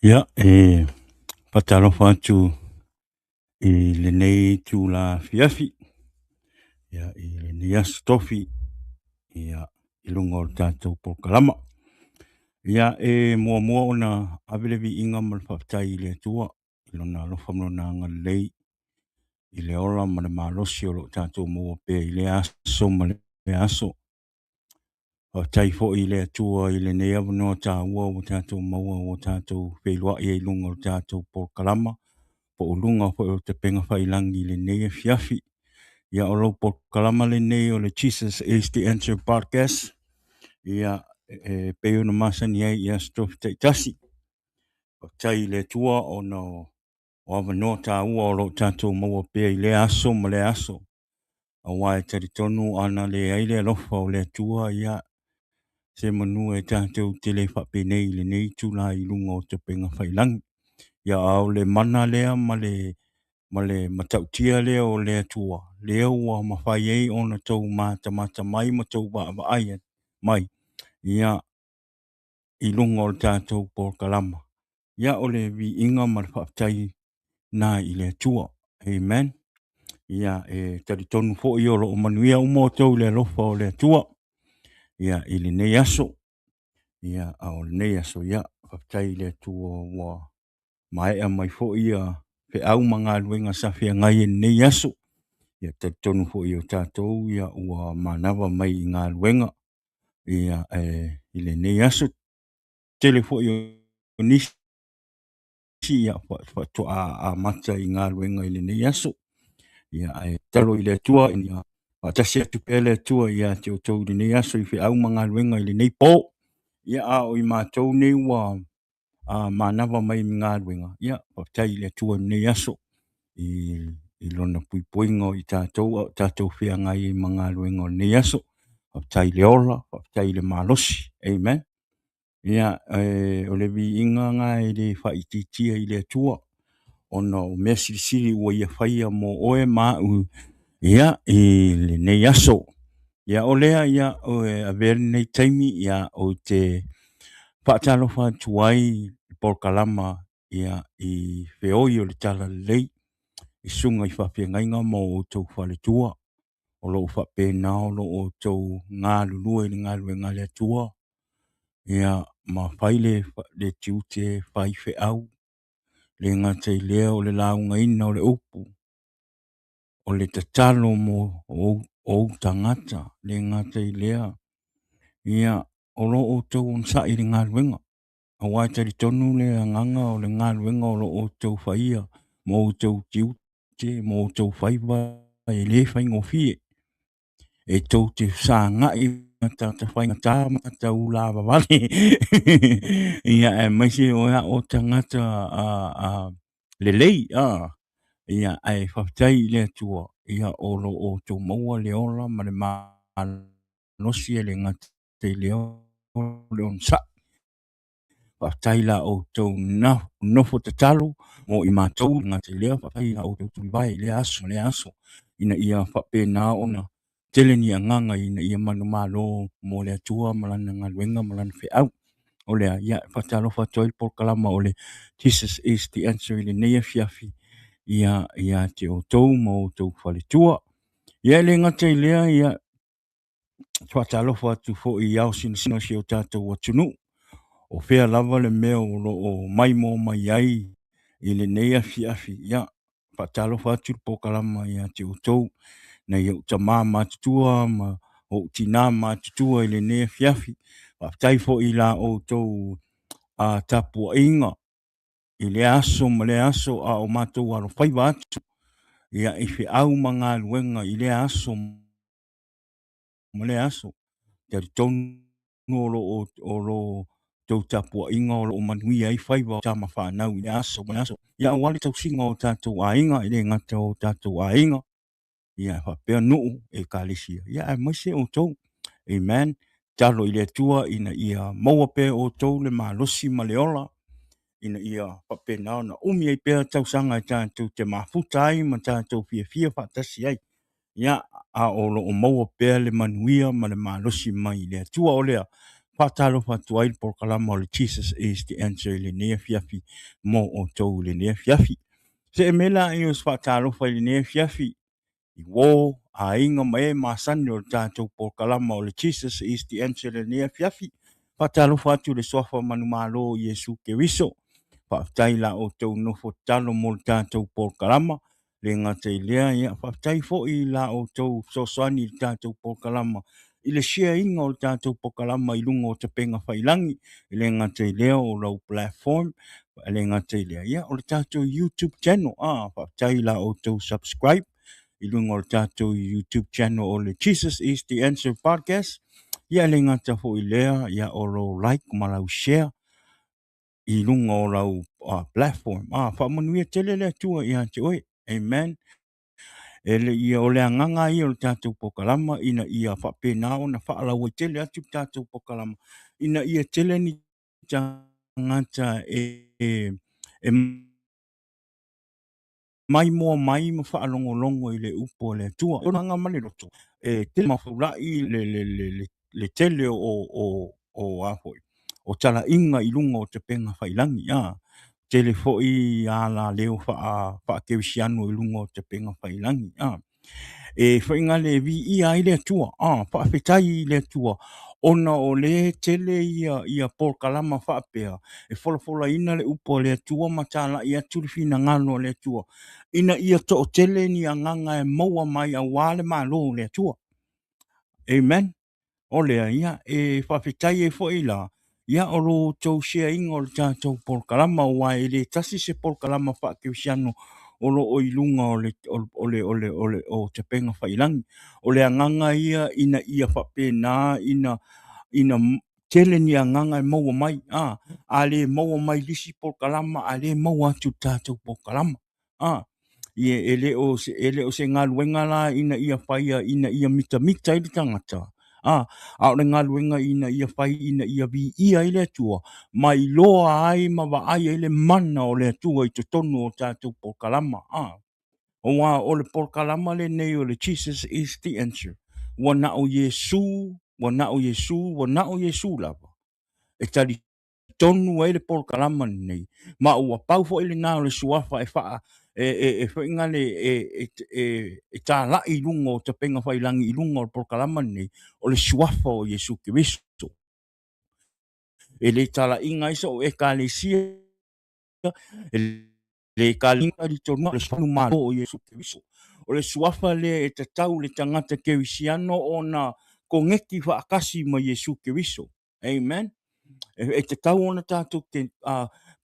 Ia, e faatalofa atu i lenei itula afiafi, ia, i lenei aso tofi, ia, i luga o le tatou polokalama. Ia, e muamua ona ave le viiga ma le faafetai i le Atua i Lona alofa ma Lona agalelei i le ola ma le malosi o lo o tatou maua pea i lea aso ma lea aso. Faafetai foi i le Atua i lenei avanoa taua ua tatou maua ua tatou feiloai ai i luga o le tatou polokalama po o luga foi o upega tafailagi i lenei afiafi. Ia, o lau polokalama lenei o le Jesus is the Answer Podcast, ia, e pei ona masani ai i Aso Tofi taitasi. Faafetai i le Atua ona o avanoa taua o lo o tatou maua pea i lea aso ma lea aso. Aua e talitonu ana leai le alofa o le Atua, ia, se manu e tatou te le faapenei i lenei itula i luga o upega tafailagi. Ia, a o le mana lea ma le ma le matautia lea o le Atua, lea ua mafai ai ona tou matamata mai ma tou vaavaai mai, ia, i luga o le tatou polokalama. Ia, o le viiga ma le faafetai na i le Atua. Amen. Ia, e talitonu foi o lo o manuia uma outou i le alofa o le Atua, ia, i lenei aso. Ia, a o lenei aso, ia, faafetai i le Atua ua maea mai foi ia feau ma galuega sa feagai i lenei aso. Ia, talitonu foi o tatou, ia, ua manava mai i galuega, ia, e, i lenei aso. Tele foi o nisi, ia, faatoa amata i galuega i lenei aso. Ia, ae tatalo i le Atua ia faatasi atu pea le Atua ia te outou i lenei aso i feau ma galuega i lenei po. Ia, a o i matou nei ua manava mai i galuega, ia, faafetai i le Atua i lenei aso i lona puipuiga o i tatou a o tatou feagai ai ma galuega o lenei aso. Faafetai i le ola, faafetai i le malosi. Amen. Ia, o le viiga lena e le faaitiitia i le Atua ona o mea silisili ua ia faia mo oe ma au, ia, i lenei aso. Ia, o lea, ia, e avea lenei taimi, ia, ou te faatalofa atu ai i le polokalama, ia, i feoi o le Talalelei, i susuga i faafeagaiga ma o outou faletua, o lo o faapena ona outou galulue i le galuega a le Atua, ia, ma fai le tiute faifeau, le gata i lea o le laugaina o le upu, o le tatalo mo ou tagata, le gata i lea, ia, o lo outou onosai i le galuega. Aua e talitonu le agaga o le galuega o lo o outou faia ma outou tiute ma outou faiva e le faigofie. E tou te fesagai ma tagata faigata ma tagata ulavavale ia, aemaise o o tagata lelei, ia, ae faafetai i le Atua, ia, o lo o outou maua le ola ma le malosi, e le gata i lea o le onosai. Faafetai la outou nofo tatalo mo i matou, e le gata i lea, faafetai la outou tulivae i lea aso ma lea aso, ina ia faapena ona tele ni agaga ina ia manumalo mo le Atua ma lana galuega ma lana feau. O lea, ia, e faatalofa atu ai le polokalama o le Jesus is the Answer i lenei afiafi, ia, ia te outou ma outou faletua. Ia, e le gata i lea, ia, faatalofa atu foi i ao sinasina o si o tatou atunuu, o fea lava le mea o lo o maimoa mai ai i lenei afiafi. Ia, faatalofa atu le polokalama ia te outou, nai ou tama matutua ma ou tina matutua i lenei afiafi. Faafetai foi i la outou tapuaiga i lea aso ma lea aso a o matou alofaiva atu, ia, i feau ma galuega i lea aso ma lea aso. Talitonu o lo o lo tou tapuaiga o lo o manuia ai faiva o tama fanau i lea aso ma lea aso. Ia, aua le tausiga o tatou aiga, e le gata o tatou aiga, ia, faapea nuu, ekalesia, ia, aemaise outou. Amen. Tatalo i le Atua ina ia maua pea e outou le malosi ma le ola, ina ia faapena ona umi ai pea tausaga e tatou te mafuta ai ma tatou fiafia faatasi ai. Ia, a o lo o maua pea le manuia ma le malosi mai i le Atua. O lea, Faatalofa atu ai le polokalama o le Jesus is the Answer i lenei afiafi mo outou i lenei afiafi. Se'e mai laia o se faatalofa i lenei afiafi i uo, aiga ma e masani o le tatou polokalama o le Jesus is the Answer i lenei afiafi. Faatalofa atu i le suafa manumalo o Iesu Keriso. Faafetai i la outou nofo tatalo mo le tatou polokalama. Le gata i lea, ia, faafetai foi i la outou fesoasoani i le tatou polokalama i le share ina o le tatou polokalama i luga o tapega faiilagi. E le gata i lea o lau platform, e le gata i lea, ia, o le tatou YouTube channel. Faafetai i la outou subscribe i luga o le tatou YouTube channel o le Jesus is the Answer Podcast. Ia, e le gata foi i lea, ia, o lou like ma lau share i luga o lau platform. Faamanuia tele le Atua ia te oe. Amen. E le ia o le agaga ia o le tatou polokalama ina ia faapena ona faalauaitele atu le tatou polokalama ina ia tele ni tagata e maimoa mai ma faalogologo i le upu a le Atua. O le ma le loto, e tele mafaulai le tele o a foi, o talaiga i luga o tapega faiilagi. Tele foi alaleo faakerisiano i luga o tapega faiilagi. E faigale e viia ai le Atua, faafetai i le Atua, ona o lea tele ia polokalama faapea e folafolaina le upu a le Atua ma talai atu le finagalo o le Atua, ina ia toatele ni agaga e maua mai aua le Malo o le Atua. Amen. O lea, ia, e faafetai ai foi la, ia, o lo outou share ina o le tatou polokalama, aua e le tasi se polokalama faakerisiano o lo o i luga o le, o le, o le, o le, o tapega faiilagi. O le agaga ia ina ia faapena ina tele ni agaga e maua mai, a le maua mai lisi polokalama, a le maua atu i le tatou polokalama. Ia, e le o se, e le o se galuega la ina ia faia ina ia mitamita ai le tagata, a o le galuega ina ia fai ina ia viia ai le Atua, ma iloa ai ma vaai ai le mana o le Atua i totonu o tatou polokalama. Aua o le polokalama lenei o le Jesus is the Answer, ua na o Iesu, ua na o Iesu, ua na o Iesu lava e tali tonu ai le polokalama lenei, ma ua pau foi lena o le suafa e faa e foi e e talai i luga o tapega faiilagi i luga o le polokalama lenei, o le suafa o Iesu Keriso. E le talaiga ai so'u Ekalesia, e le talaiga talitonuga o le manumalo o Iesu Keriso. O le suafa lea e tatau le tagata kerisiano ona koneti faatasi ma Iesu Keriso. Amen. E tatau ona tatou te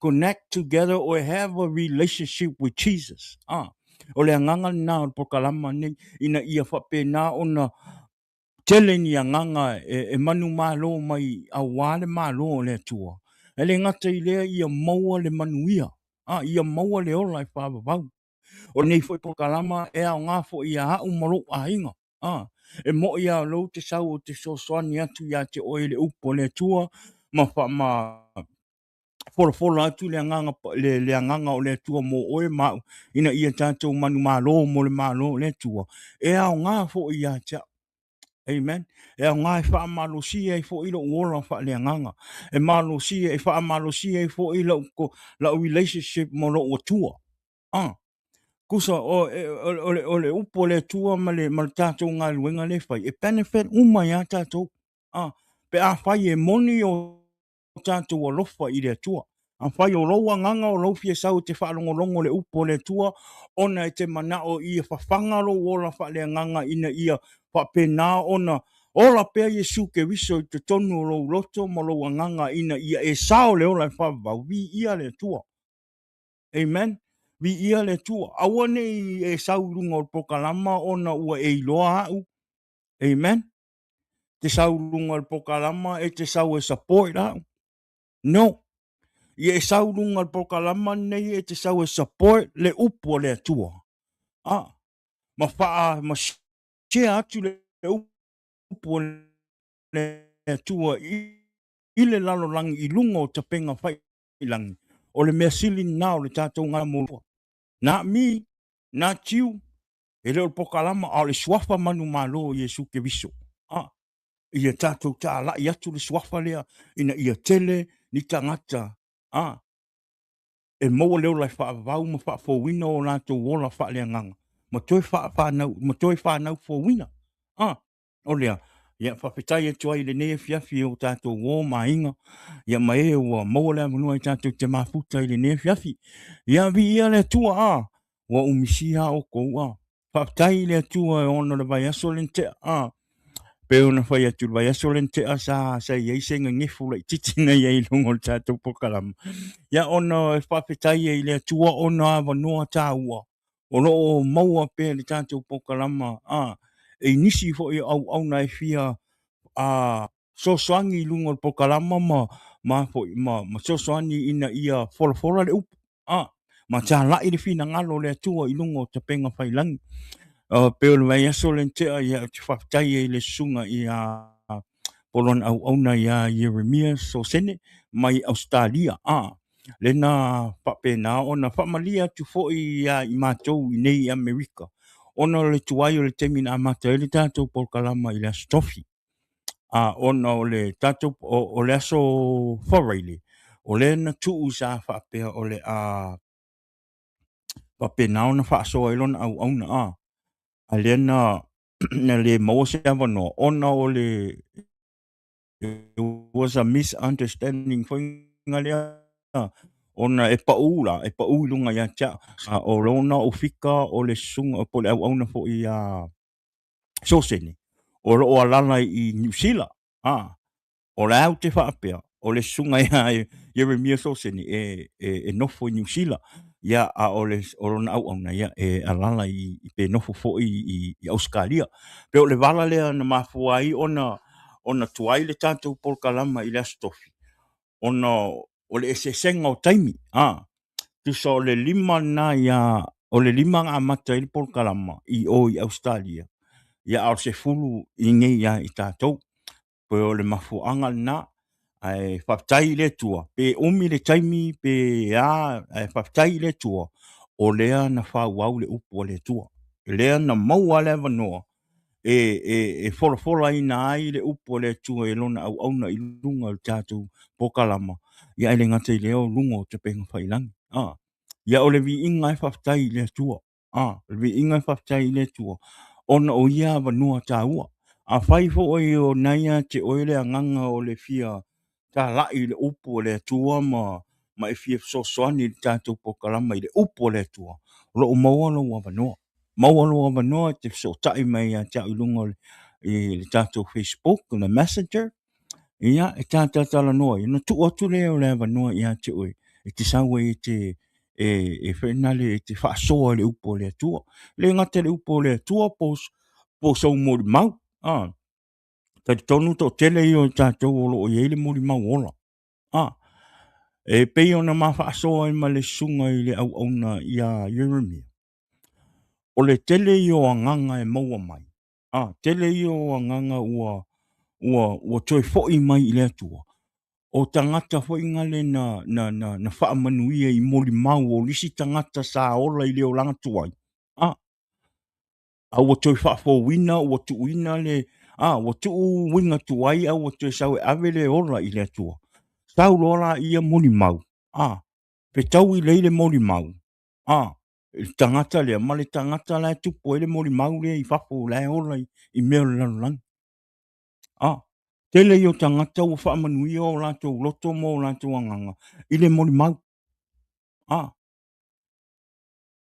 connect together or have a relationship with Jesus. O le agaga lena o le polokalama nei, ina ia faapena ona tele ni agaga e manumalo mai aua le Malo o le Atua. E le gata i lea, ia maua le manuia, ia maua le ola e faavavau. O lenei foi polokalama e aoga foi ia au ma lou aiga. E mo'i lava o lou te sau ou te fesoasoani atu ia te oe i le upu a le Atua ma ma folafola atu le agaga le agaga o le Atua mo oe ma au ina ia tatou manumalo mo le Malo o le Atua. E aoga foi ia te au. Amen. E aoga e faamalosia ai foi lou ola faaleagaga. E malosia, e faamalosia ai foi lau relationship ma lou Atua. Tusa o le upu o le Atua ma le tatou galuega lea e fai, e benefit uma ia tatou. Pe afai e moni o tatou alofa i le Atua. Afai o lou agaga o lou fia sau e te faalogologo le upu o le Atua, ona e te manao ia fafaga lou ola faaleagaga ina ia faapena ona ola pea Iesu Keriso i totonu o lou loto ma lou agaga ina ia e sao le ola e faavavau, viia le Atua. Amen. Viia le Atua. Aua ne i e sau i luga o le polokalama ona ua e iloa au. Amen. Te sau i luga o le polokalama e te sau e support au. No. Ia e sau i luga o le polokalama lenei e te sau e support le upu a le Atua. Ma faa ma share atu le upu a le Atua i le lalolagi i luga o tapega faiilagi. O le mea sili lena o le tatou galuega. Not me, not you, e le o le polokalama, a o le suafa manumalo o Iesu Keriso. Ia tatou talai atu le suafa lea ina ia tele ni tagata a e maua le ola e faavavau ma faafouina o latou ola faaleagaga ma toe faafanau ma toe fanau fouina. A o lea, ia faafetai atu ai i lenei afiafi i o tatou uo ma aiga, ia ma e ua maua le avanoa e tatou te mafuta i lenei afiafi. Ia viia le Atua, a ua umisia a outou, a faafetai i le Atua ona o le vaiaso lea na tea, a pei ona fai atu i le vaiaso lea na tea sa sa i ai se gagefu laitiiti na i ai i luga o le tatou polokalama. Ia ona e faafetai ai i le Atua ona avanoa taua o lo o maua pea i le tatou polokalama a i nisi foi o auauna e fia a fesoasoani i luga o le polokalama ma ma foi ma ma fesoasoani ina ia folafola le upu a ma talai le finagalo o le Atua i luga o tapega faiilagi. Pei o le vaiaso lea na tea, ia ou te faafetai ai i le susuga ia po o lona auauna ia Ieremia Sosene mai Ausetalia, a lea na faapena ona faamalie atu foi ia i matou i nei i Amerika, ona o le tuai o le taimi na amata ai le tatou polokalama i le Aso Tofi. A ona o le tatou o le aso Faraile, o lea na tuu sa faapea o le a faapena ona faasoa ai lona auauna, a a lea na na le maua se avanoa ona o le was a misunderstanding foi lea ona e pau la, e pau i luga ia te au. A o lona ou fika o le susuga po o le auauna foi ia Sosene o lo o alala i Niu Sila. A o la ou te faapea o le susuga ia Ieremia Sosene e, e, e nofo i Niu Sila, ia a o le o lona auauna ia e alala i pe nofo foi i, i Ausetalia. Pe o le vala lea na mafua ai ona ona tuai le tatou polokalama i le Aso Tofi, ona o le eseesega o taimi, a tusa o le 5 lena ia o le 5 na amata ai le polokalama i o i Ausetalia, ia a o le 10 i inei ia i tatou. Pei o le mafuaaga lena, ae faafetai i le Atua, pe umi le taimi pe a, ae faafetai i le Atua o lea na faaauau le upu a le Atua. O lea na maua le avanoa e, e, e folafolaina ai le upu a le Atua e lona auauna i luga o le tatou polokalama, ia ae le gata i lea o luga o tapega faiilagi. Ah, ia o le viiga e faafetai i le Atua. Ah, o le viiga e faafetai i le Atua ona o ia avanoa taua. Afai foi o na ia te oe le agaga o le fia talai i le upu a le Atua ma ma e fia fesoasoani i le tatou polokalama i le upu a le Atua, o lo o maua lou avanoa. Maua lou avanoa e te fesootai mai ia te au i luga o le, i le tatou Facebook, le Messenger, ia e ta talatalanoa ai, ona tuu atu lea o le avanoa ia te oe e te sau ai e te e, e whainale e te faasoa i le upu o le Atua. Le gata i le upu o le Atua po, po sou molimau. Ah, talitonu toatele ia o tatou o lo o i ai le molimau ola. Ah, e pei ona ma faasoa ai ma le susuga i le auauna ia Ieremia. O le tele ia o agaga e maua mai. Ah, tele ia o agaga ua, ua, ua toe foi mai i le Atua. O tagata foi ngale na, na, na, na faamanuia i molimau o lisi tagata sa ola i le olaga tuai. Ah, a ua toe faafouina, ua tuuina le, a, ua tuu uiga tuai a ua toe sau e ave le ola i le Atua. Sau loa la ia molimau, a, fetaui lelei le molimau, a, le tagata lea ma le tagata la e tupu ai le molimau lea i fafo la e ola i, i mea o le lalolagi. A, tele ia o tagata ua faamanuia o latou loto ma o latou agaga i le molimau. A,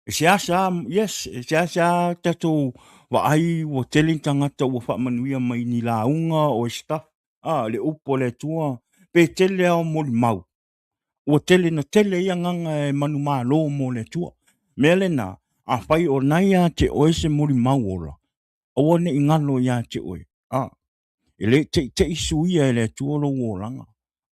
e seasea, yes, e seasea tatou vaai ua tele ni tagata ua faamanuia mai ni lauga o stuff, a, le upu a le Atua, pe tele lava o molimau, ua tele na tele ai agaga e manumalo mo le Atua. Mea lena, afai o na ia te oe se molimau ola, aua ne i galo ia te oe, a, E le teitei suia e le Atua lou olaga,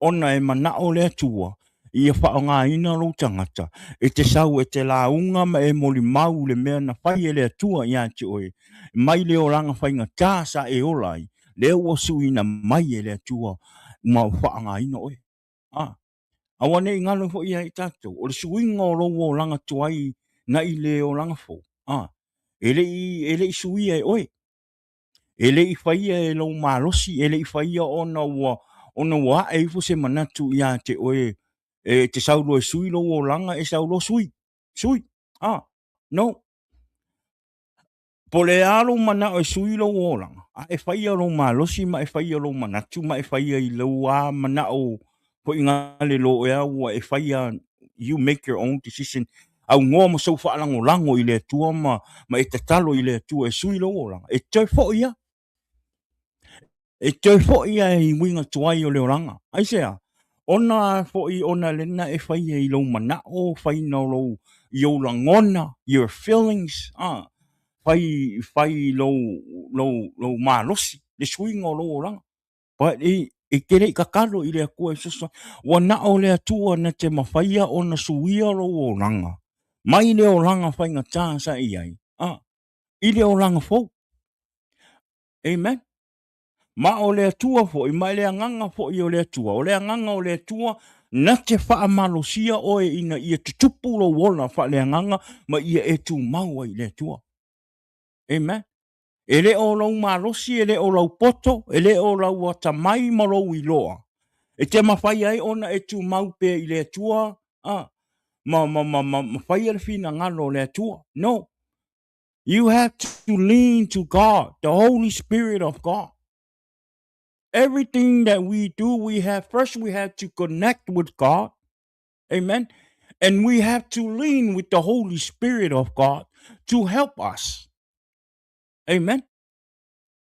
ona e manao le Atua ia faaaogaina lou tagata e te sau e te lauga ma e molimau le mea na fai e le Atua ia te oe mai le olaga faigata sa e ola ai, lea ua suiina mai e le Atua ma ua faaaogaina oe. A, aua ne i galo foi ia i tatou, o le suiga o lou olaga tuai na i le olaga fou, a, e le i, e le i suia e oe. E le i faia e lou malosi, e le i faia ona ua ona ua ae ifo se manatu ia te oe e te sau loa e sui lou olaga e sau loa sui. Sui. Ah, no. Po o le a lou manao e sui lou olaga, a e faia lou malosi ma e faia lou manatu ma e faia i lou a manao foi gale lo ea ua e faia, you make your own decision, aunoa ma sou faalagolago i le Atua ma, ma e tatalo i le Atua e sui lou olaga, e toe foi lava. E toe foi lava i uiga tuai o le olaga. Aisea? Ona foi ona lena e faia i lou manao, faina o lou, i ou lagona, your feelings, ah, fai, fai i lou, lou, lou malosi, le suiga o lou olaga. But e, e te le i tatalo i le Atua e fesoasoani. Ua na o le Atua na te mafaia ona suia lou olaga, mai le olaga faigata sa e i ai, ah, i le olaga fou. Amen. Ma o le Atua foi, ma le Agaga foi o le Atua, o le Agaga o le Atua na te faamalosia oe ina ia tutupu lou ola faaleagaga ma ia e tumau ai i le Atua. Amen. E le o lou malosi, e le o lau poto, e le o lau atamai ma lou iloa, e te mafai ai ona e tumau pea i le Atua, a, ma, ma, ma, ma, ma faia le finagalo o le Atua. No. You have to lean to God, the Holy Spirit of God. Everything that we do, we have first we have to connect with God. Amen. And we have to lean with the Holy Spirit of God to help us. Amen.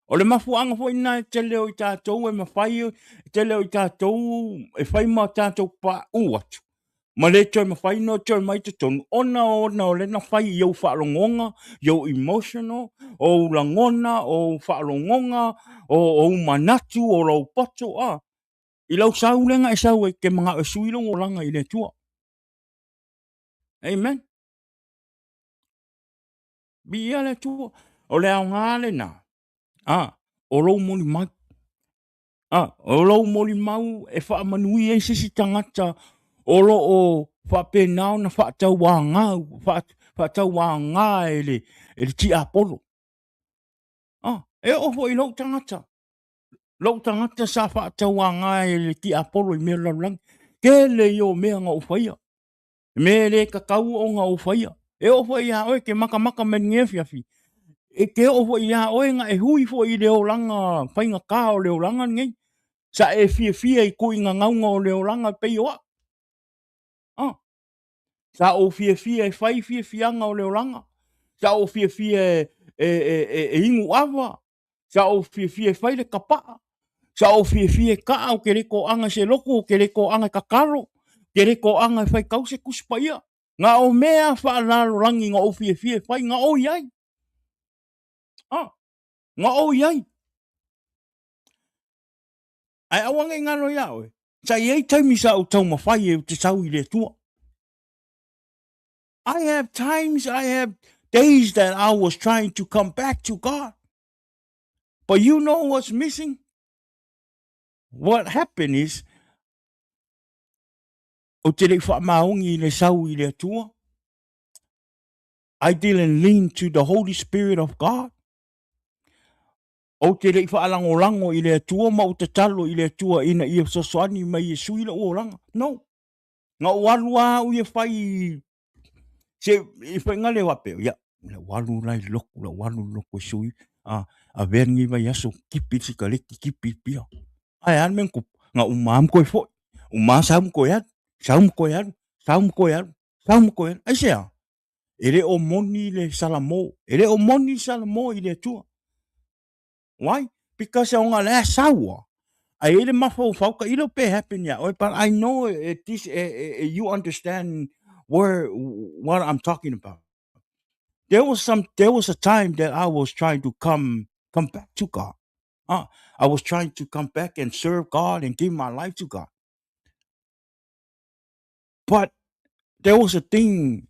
O le mafuaaga foi lena e tele o i tatou e mafai, e tele o i tatou e fai ma tatou pauu atu, ma le toe mafai ona toe mai totonu, ona ona o lena fai i ou faalogoga, i ou emotional, o ou lagona, o ou faalogoga, o ou manatu, o lou poto, a. I lau sau lea na e sau ai e te manao e sui lou olaga i le Atua. Amen. Viia le Atua. O le aoga lena, a, o lou molimau. A, o lou molimau e faamanuia ai se isi tagata o lo o faapena ona faatauaga, faatauaga e le, e le tiapolo. A, e oo foi i lou tagata. Lou tagata sa faatauaga e le tiapolo i mea o le lalolagi. Tele ia o mea na ou faia. Mea e le tatau ona ou faia. E oo foi iā oe e te matamata mai lenei afiafi, e te oo foi iā oe na e hui foi i le olaga faigata o le olaga lenei. Sa e fiafia i tuuina gauga o le olaga e pei o au. Ah. Sa ou fiafia e fai fiafiaga o le olaga. Sa ou fiafia e, e, e, e, e inu ava. Sa ou fiafia e fai le kapaa. Sa ou fiafia e kaa ou te le toaga i se lotu, ou te le toaga e tatalo, ou te le toaga e faitau se Tusi Paia. Na o mea faalalolagi na ou fiafia e fai, na ou i ai. Ah, na ou i ai. Ae aua ne i galo iā oe, sa i ai taimi sa ou taumafai e ou te sau i le Atua. I have times, I have days that I was trying to come back to God. But you know what's missing? What happened is, ou te le i faamaoni i le sau i le Atua. I didn't lean to the Holy Spirit of God. Ou te le i faalagolago i le Atua ma ou tatalo i le Atua ina ia fesoasoani mai e sui lou olaga. No. Na ou alu lava au ia fai se i faiga lea faapea, ia, le ou alu la i le lotu, le ou alu i le lotu e sui, a, avea lenei vaiaso, tipi le sikaleti, tipi le pia. Ae a le mea na tupu? Na uma lava ma toe foi. Uma lava sau ma toe alu, sau ma toe alu, sau ma toe alu, sau ma toe alu. Aisea? E le o moni le salamo, e le o moni le salamo i le Atua. Why? Because ona le sau a. Ai ai le mafaufau tailo pe happen ia oe, but I know it, this, it, you understand where what I'm talking about. There was some there was a time that I was trying to come come back to God. I was trying to come back and serve God and give my life to God. But there was a thing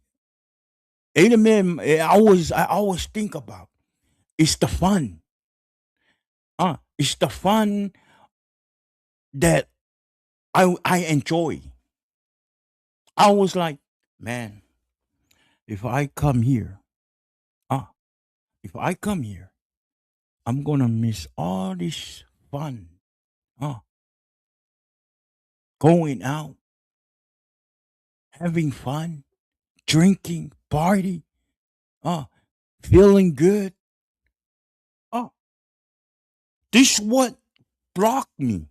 e le mea e always, I always think about. It's the fun. It's the fun that I enjoy. I was like, man, if I come here, if I come here, I'm gonna miss all this fun. Huh? Going out, having fun, drinking, party, feeling good. Oh, this what blocked me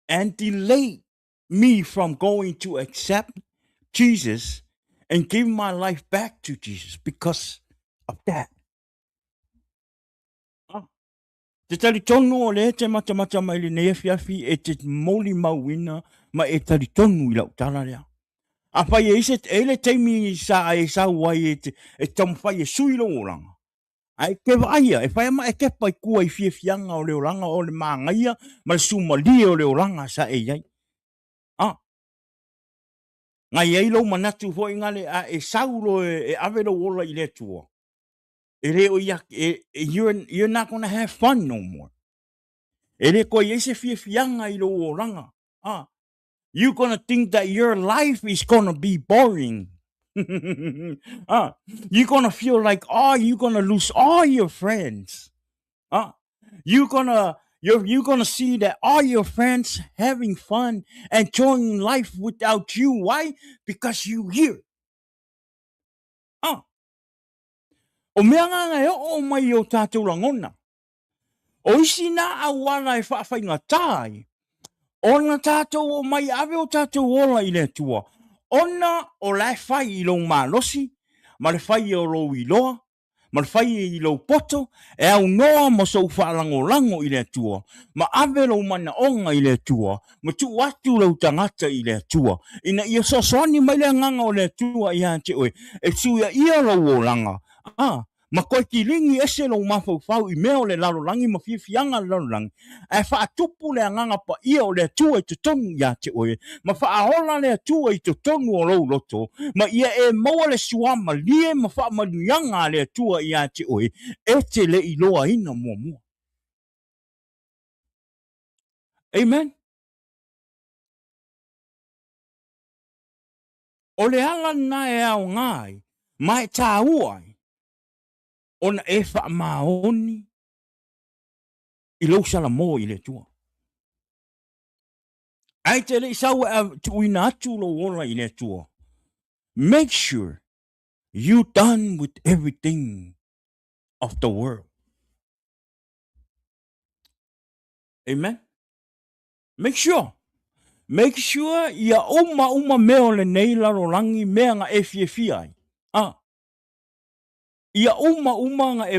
and delayed me from going to accept Jesus and give my life back to Jesus because of that. Ah. Te talitonu o lea te matamata mai lenei afiafi e te molimauina ma e talitonu i lau tala lea. A fai e ise, e le taimi sa e sau ai e te, e taumafai e sui lou olaga. Ae e te vaaia, e whai ma e kepa i kua i fiafiaga o le olaga o le māgaia ma le sumalie o le olaga sa e i ai. Ah. Ngai ai lou manatu foi ngale a e sau lo e, e ave lou ola i le Atua. E le o ia, e, you're, you're not gonna have fun no more. E le koe i ai se fiafiaga i lou olaga. Ah. You're gonna think that your life is gonna be boring. Ah, you're gonna feel like, oh, you're gonna lose all your friends. Ah, you're gonna you're, you're gonna see that all your friends having fun, enjoying life without you. Why? Because you here. Ah. O mea ngā e o mai o tātou langona. O isi nā auala e whaafaingatā ai, ona tātou o mai ave o tātou ola i le Atua, ona o la e whai i lou malosi, ma le whai o lou iloa, ma le whai i lou poto, e au noa mo sou whaalangolango i le Atua, ma ave lou manaonga i le Atua, ma tuu atu lou tagata i le Atua, ina ia fesoasoani mai le Agaga o le Atua ia te oe, e suia ia lou olaga, a, ma koe kiligi ese lou mafaufau i mea o le lalolagi ma fiafiaga o le lalolagi, ae faatupu le Agaga Paia o le Atua i totonu ia te oe, ma faaola le Atua i totonu o lou loto, ma ia e maua le suamalie ma faamanuiaga a le Atua ia te oe, e te le iloaina muamua. Amen. O le ala lena e aoga ai ma e tāua ai ona e faamaoni i lou salamo i le Atua. Ae te le i sau e tuuina atu lou ola i le Atua. Make sure you done with everything of the world. Amen. Make sure. Make sure ia uma uma mea o lenei lalolagi mea nga e fiafia ai. Ah. Ia uma uma nga e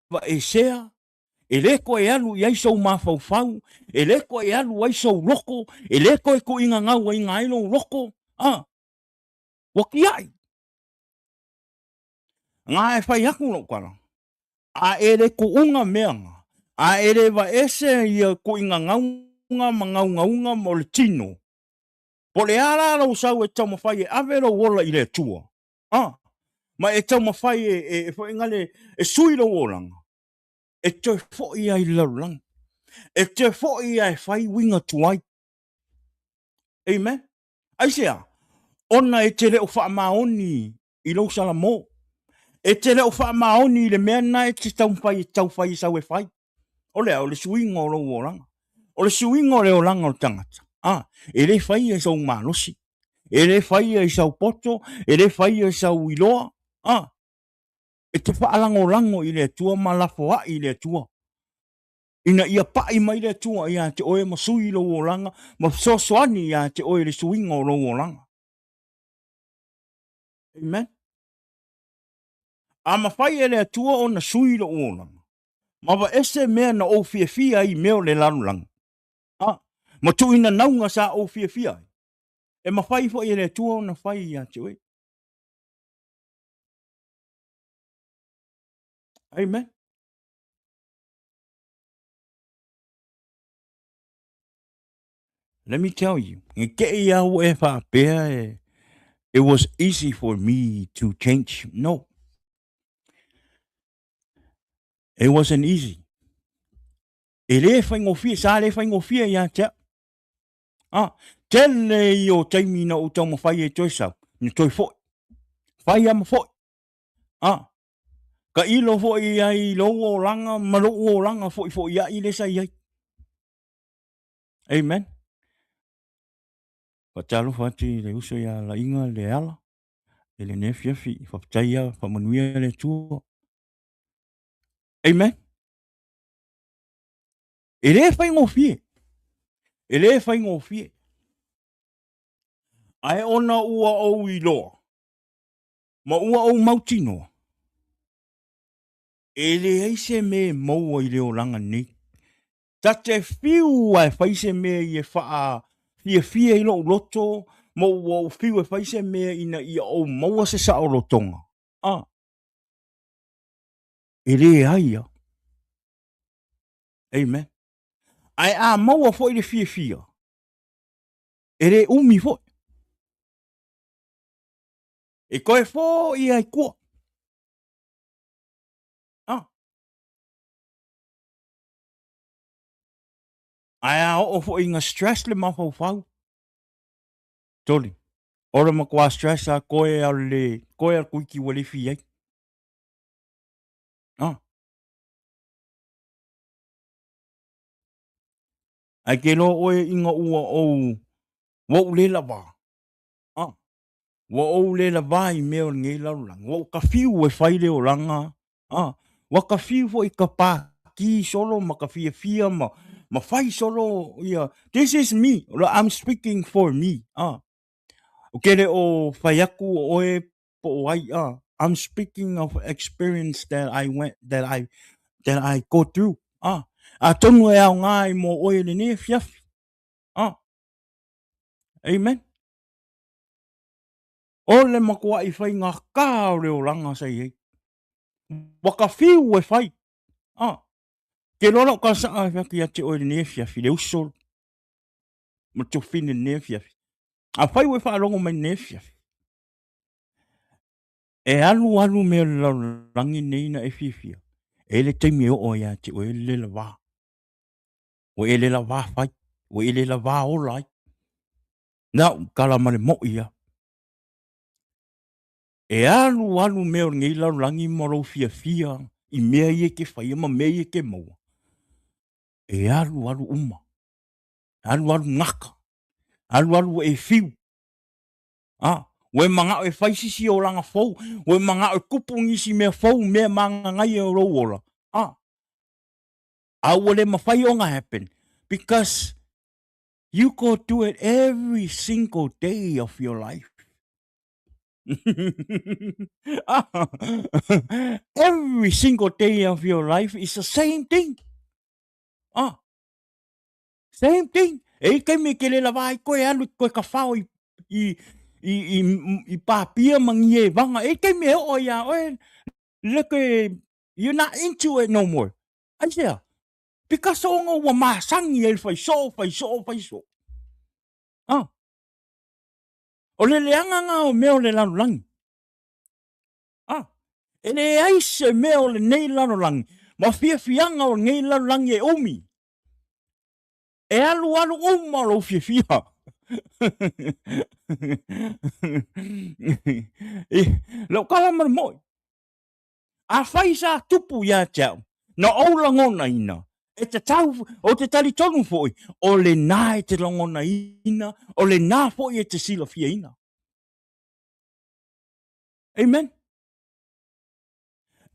vaesea, e le koe e alu i ai sou mafaufau, e le koe e alu ai sou loko, e le koe kuʻigagau ai nga ai lou loko. Ah. Ua kiaʻi. Nga e fai aku lou tala. A e le kuʻuga mea nga, a e le vaese ia kuʻigagauga ma gaugauga mo le tino. Po le a la lou sau e taumafai e ave lou ola i le Atua, a, ma e taumafai e, e, e foʻi e sui lou olaga, e toe foʻi ai i le lalolagi, e toe foʻi ai e fai uiga tuai. Amen. Aisea? Ona e te le o faamaoni i lou salamo. E te le o faamaoni i le mea na e te taumafai e taufai e sau e fai. O le a, o le suiga o lou olaga. O le suiga o le olaga o le tagata. A, e le faia i sou malosi. E le faia i sau poto, e le faia i sau iloa. A, e te faalagolago i le Atua ma lafoai i le Atua. Ina ia pai mai le Atua ia te oe ma sui lou olaga ma fesoasoani ia te oe i le suiga o lou olaga. Amen. A mafai e le Atua ona sui lou olaga, ma vaese mea na ou fiafia ai i mea o le lalolagi, a, ma tuuina nauga sa ou fiafia ai, e mafai foi e le Atua ona fai ia te oe. Amen. Let me tell you, nge ke i au e whaapea e, it was easy for me to change. No. It wasn't easy. E le whaingofia, sa le whaingofia ia te au. Ah, tele i o taimi na o taumawhai e toe sau, na toe foi. Whai ama foi. Ah. Tailo foi i ai i lou olaga ma lou olaga foifoiai lea sa i ai. Amen. Faatalofa atu i le uso ia Laiga Leala i lenei afiafi. Faafetai lava, faamanuia le Atua. Amen. E le faigofie. E le faigofie. Ae ona ua ou iloa ma ua ou mautinoa, e leai se mea e maua i le olaga nei. Ta te fiu lava e fai se mea ia faafiafia i lou loto, ma ua ou fiu e fai se mea ina ia ou maua se saolotoga. A, e leai lava. Amen. Ae a maua foi le fiafia, e le umi foi. E toe foi ai tua. Ah. Ae a oo foi ina stress le mafaufau, toli, o le matua stress a koe a le koe a kuiki ua le fi ai. Ah. Ae ke loa oe ina ua ou, ua ou le lava. Ah. Ua ou le lavā i mea o lenei lalolagi, ua ou kafiu e fai le olaga, a, ua kafiu foi i ka pākī solo ma ka fiafia ma, ma fai solo ia, this is me, I'm speaking for me, a. Ou te le o fai atu o oe po o ai, a, I'm speaking of experience that I went, that I, that I go through, a. Atonu e aoga ai mo oe i lenei afiafi, a. Amen. O le matuaʻi faigata o le olaga sa i ai. Ua ka fiu e fai. Ah, ke loa lau talosaga e fai atu ia te oe i lenei afiafi, le uso ma le tuafafine i lenei afiafi. Afai ua e faalogo mai i lenei afiafi, e alu alu mea o le lalolagi nei na e fiafia, e i ai le taimi e oo ai ia te oe le le lavā. Ua e le lavā fai, ua e le lavā ola ai. Na ou tala ma le moʻi ia. E alu alu mea o lenei lalolagi ma lou fiafia i mea ia e te faia ma mea ia e te maua. E alu alu uma. Alu alu gata. Alu alu ua e fiu. A, ua e manao e fai sisi olaga fou, ua e manao e tupu nisi mea fou, mea magagaia o lou ola. A, a ua le mafai ona happen because You go do it every single day of your life. Every single day of your life is the same thing. Ah, same thing. E i taimi e ke le lawa ai koe alu koe ka whao i, i, i, i, i pāpia ma ngi e vanga. E i taimi e oo ia oe, le koe, you're not into it no more. Aisea, Because ona ua masani ai le fai soo, fai soo, fai soo. Ah. O le leaga na o mea o le lalolagi. Ah. E leai se mea o lenei lalolagi, ma fiafiaga o lenei lalolagi e umi. E alu alu uma lou fiafia. Lau tala ma le moʻi. Afai sa tupu ia te au, na ou lagonaina, e tatau, ou te talitonu foi, o lena e te lagonaina, o lena foi e te silafiaina. Amen.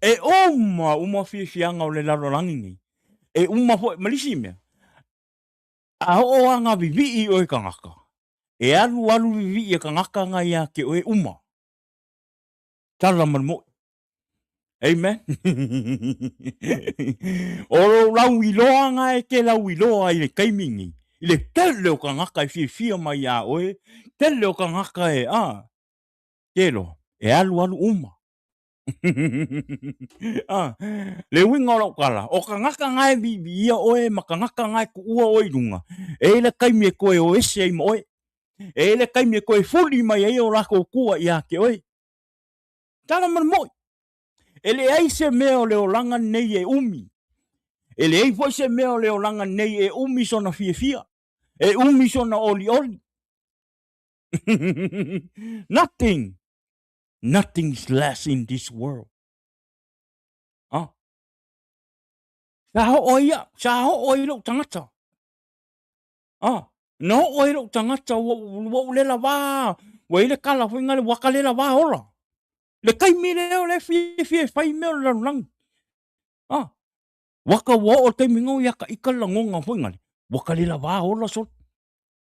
E uma uma fiafiaga o le lalolagi nei, e uma foi, ma le isi mea, a oo lava nga vivii oe tagata, e alualu vivii e tagata nga ia te oe uma. Tala ma le moʻi. Amen. o lou lauiloaga e te lauiloa ai i le taimi nei, i le tele o tagata e fiafia mai iā oe, tele o tagata e, a, te loa, e alualu uma. a, le uiga o lau tala, o tagata na e viiviia oe ma tagata na e tuua oe i luga, e i ai le taimi e toe o ese ai ma oe. E i ai le taimi e toe fuli mai ai o latou tua ia te oe. Tala ma le moʻi. E leai se mea o le olaga nei e umi. E leai foi se mea o le olaga nei e umi sona fiafia, e umi sona olioli. Nothing, nothing's last in this world. Sa oo ai au, sa oo ai lou tagata. Ah, na oo ai lou tagata ua ua ou le lavā, ua i ai le kala foi lea ua ka le lavā ola. Le taimi lea o lea e fiafia e fai mea o le lalolagi. Ah, ua ka ua oo i le taimi lena ua ia ta ita le lagona foi lea, ua ka le lavā ola sole.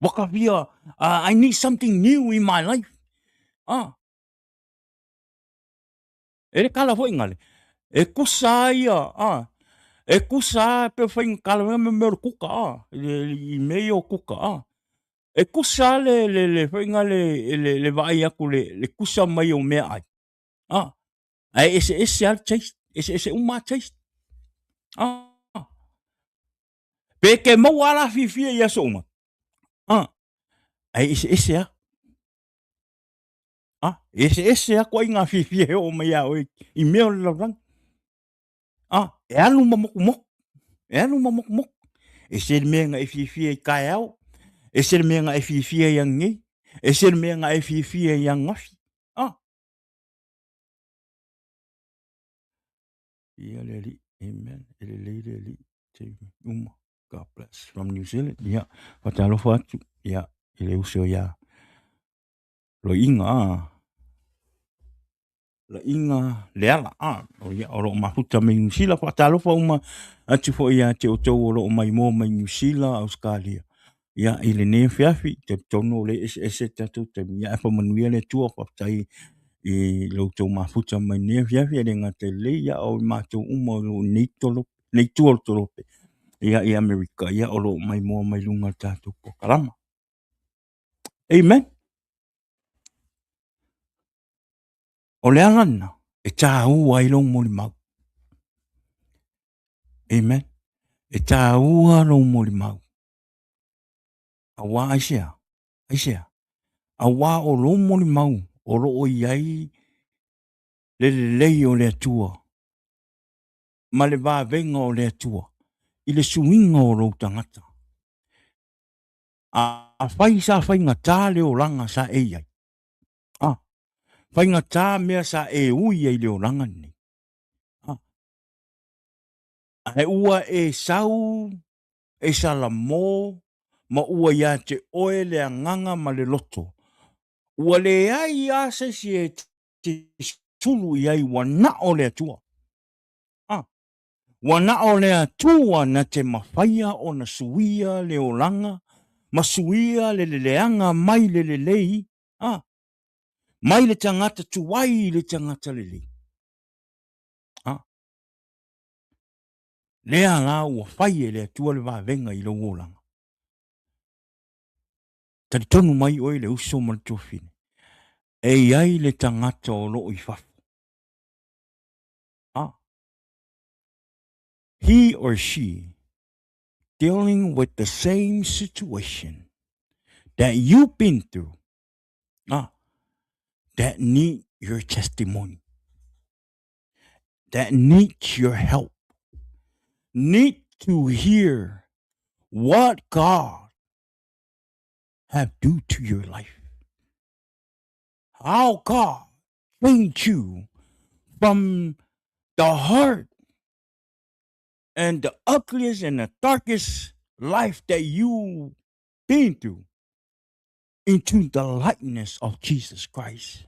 Ua ka fia, I need something new in my life. Ah, E le kala foi ngale, e kusa a ia, a, e kusa a pe fai kala me me o le kuka, a, i mea ia o kuka, a. E kusa a le, le, le foi ngale, le, le vaai atu le, le kusa mai o meaai, a. Ae eseese a le taste, eseese uma a taste, a. Pe e te maua a la fiafia i aso uma, a, ae eseese a. A, e eseese atu ai ngā fiafia e oo mai iā oe i mea o le lalolagi. A, e alu ma motumotu, e alu ma motumotu. Ese le mea na e fiafia i taeao, ese le mea na e fiafia i ananei, ese le mea na e fiafia i ananafi. A, ia le Alii, amen, e lelei le Alii, taimi uma. God bless from New Zealand. Ia, faatalofa atu, ia, i le uso ia Loiga, a, Laiga Leala, a, o ia, o lo o mafuta mai Niu Sila, faatalofa uma atu foi ia te outou o lo o maimoa mai Niu Sila, Ausetalia, ia, i lenei afiafi, talitonu o lea e eseese tatou taimi, ia ae faamanuia le Atua, faafetai i lo outou mafuta mai lenei afiafi, e le gata i lenei, ia o matou uma o lo o i nei tolo, nei tua o le tolope, ia, i Amerika, ia, o lo o maimoa mai luga o le tatou polokalama. Amen. O le ala lena e tāua ai lou molimau. Amen. E tāua lou molimau. Auā aisea? Aisea? Auā o lou molimau o lo o i ai le lelei o le Atua ma le vavega o le Atua i le suiga o lou tagata. Afai sa faigata le olaga sa e i ai, a, faigata mea sa e ui ai i le olaga lenei, a, ae ua e sau e salamo ma ua ia te oe le agaga ma le loto, ua leai lava se isi e te sulu i ai ua na o le Atua. A, Ua na o le Atua na te mafaia ona suia le olaga ma suia le leleaga mai le lelei, a, mai le tagata tuai i le tagata lelei. A, lea la ua fai e le Atua le vavega i lou olaga. Talitonu mai oe le uso ma le tuafafine, e i ai le tagata o lo o i fafo. A, he or she dealing with the same situation that you've been through, that need your testimony, that needs your help, need to hear what God have do to your life. How God changed you from the heart and the ugliest and the darkest life that you been through into the likeness of Jesus Christ.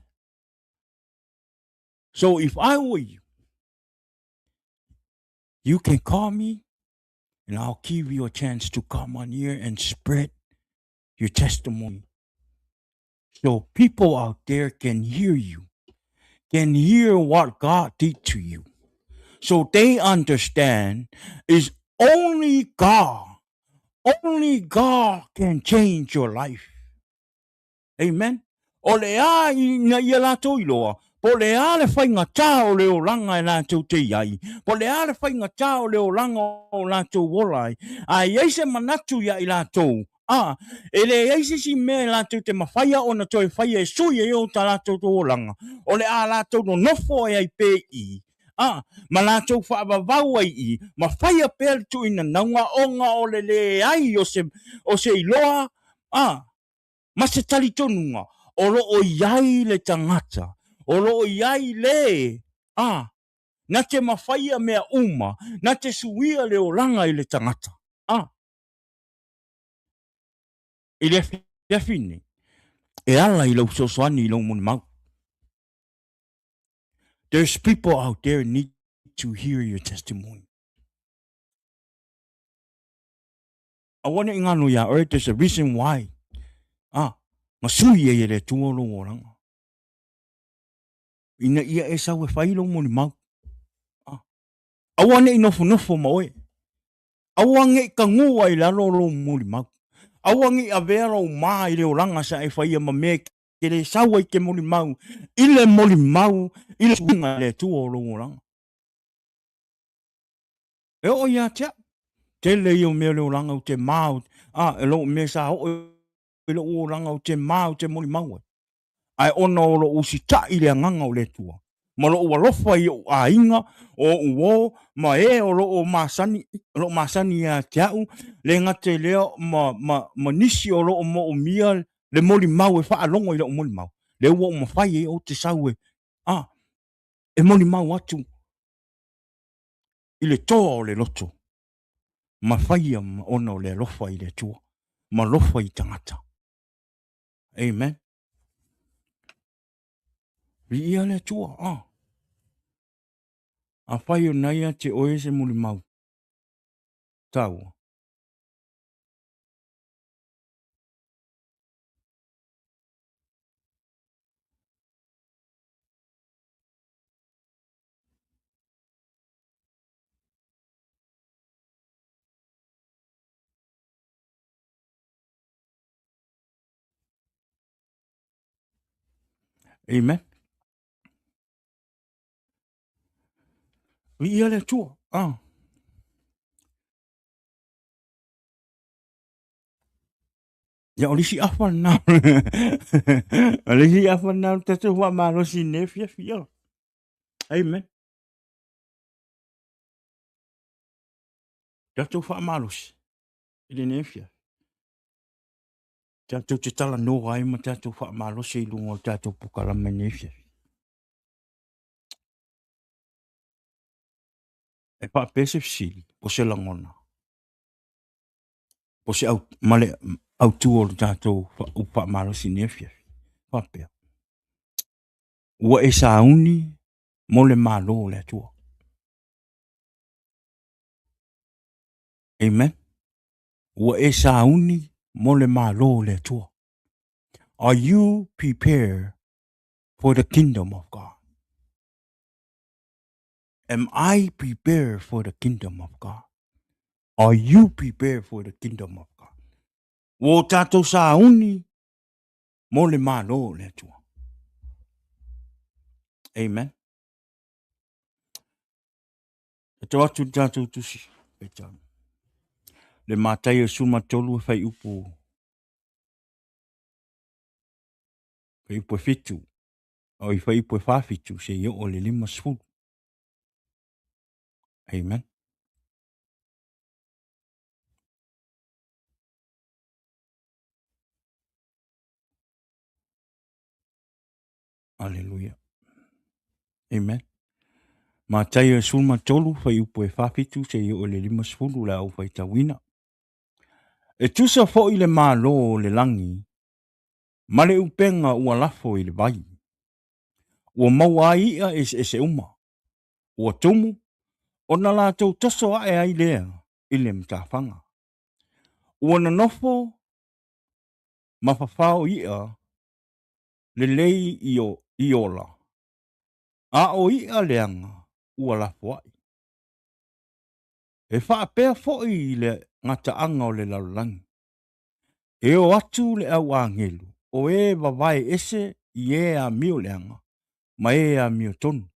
So if I were you, you can call me and I'll give you a chance to come on here and spread your testimony so people out there can hear you, can hear what God did to you. So they understand is only God, only God can change your life. Amen. O le a ina ia latou iloa, po o le a le faigata o le olaga e latou te i ai, po o le a le faigata o le olaga o latou ola ai, a i ai se manatu ia i latou, a, e leai se isi mea e latou te mafaia ona toe faia e sui ai o ta latou olaga, o le a latou nonofo ai ai pea i i, a, ma latou faavavau ai i, ma faia pea le tuuina nauga ona o le leai o se, o se iloa, a, ma se talitonuga o lo o i ai le tagata, o lo o i ai le, a, Na te mafaia mea uma, na te suia le olaga i le tagata. A. I le afiafi nei, e ala i lau fesoasoani i lou molimau. There's people out there need to hear your testimony. Aua ne i ngano iā oe, there's a reason why. Ah, na sui ai e le Atua lou olaga. Ina ia e sau e fai lou molimau. Ah. Aua ne i nofonofo ma oe. Aua ne i tagua i lalo lou molimau. Aua ne i avea lou ma i le olaga sa e faia ma mea e le sau ai ke molimau i le molimau i le suiga e le Atua o lou olaga. E oo ia te au. Tele ia o mea o le olaga ou te ma, a, e lou mea sa oo i lou olaga ou te ma ou te molimau ai. Ae ona o lou usitai i le agaga o le Atua, ma lou alofa i ou aiga, o ou uo, ma e o lo o masani, o lo o masani ia te au, le gata i lea ma, ma, ma nisi o lo o moomia le molimau e faalogo i lou molimau, lea ua ou mafai ai ou te sau e, a, e molimau atu i le toa o le loto, ma faia ona o le alofa i le Atua, ma alofa i tagata. Amen. Viia le Atua. Ah. Afai o nai ia te oe se molimau. Taua. Amen. Viia le Atua. Ah. Ia o le isi afa lena. O le isi afa lena o le tatou faamalosi i lenei afiafi. Ia. Amen. Tatou faamalosi i lenei afiafi. Tatou te talanoa ai ma tatou faamalosi i luga o le tatou polokalame i lenei afiafi. E faapea se fesili, po se lagona, po se au, ma le autu o le tatou upu faamalosi i lenei afiafi. Faapea, ua e sauni mo le Malo o le Atua. Amen. Ua e sauni mo le Malo o le Atua. Are you prepared for the kingdom of God? Am I prepared for the kingdom of God? Are you prepared for the kingdom of God? Ua o tātou sauni mo le Malo o le Atua. Amen. E tau atu le tatou tusi, faitau. Le Mataio 13 e fuaiupu fuaiupu e 7, o i fuaiupu e 47 seia oo i le 50. Amen. Aleluia. Amen. Mataio 13, fuaiupu e 47 seia oo i le 50 o le a ou faitauina. E tusa foi le Malo o le lagi ma le upega ua lafo i le vai. Ua maua ai i'a eseese uma. Ua tumu, ona latou toso ae ai lea i le matafaga. Ua nonofo ma fafao i'a lelei i ola, a o iʻa leaga ua lafoai. E faapea foi i le gataaga o le lalolagi, e o atu le au agelu o e vavae ese i e amio leaga ma e amio tonu.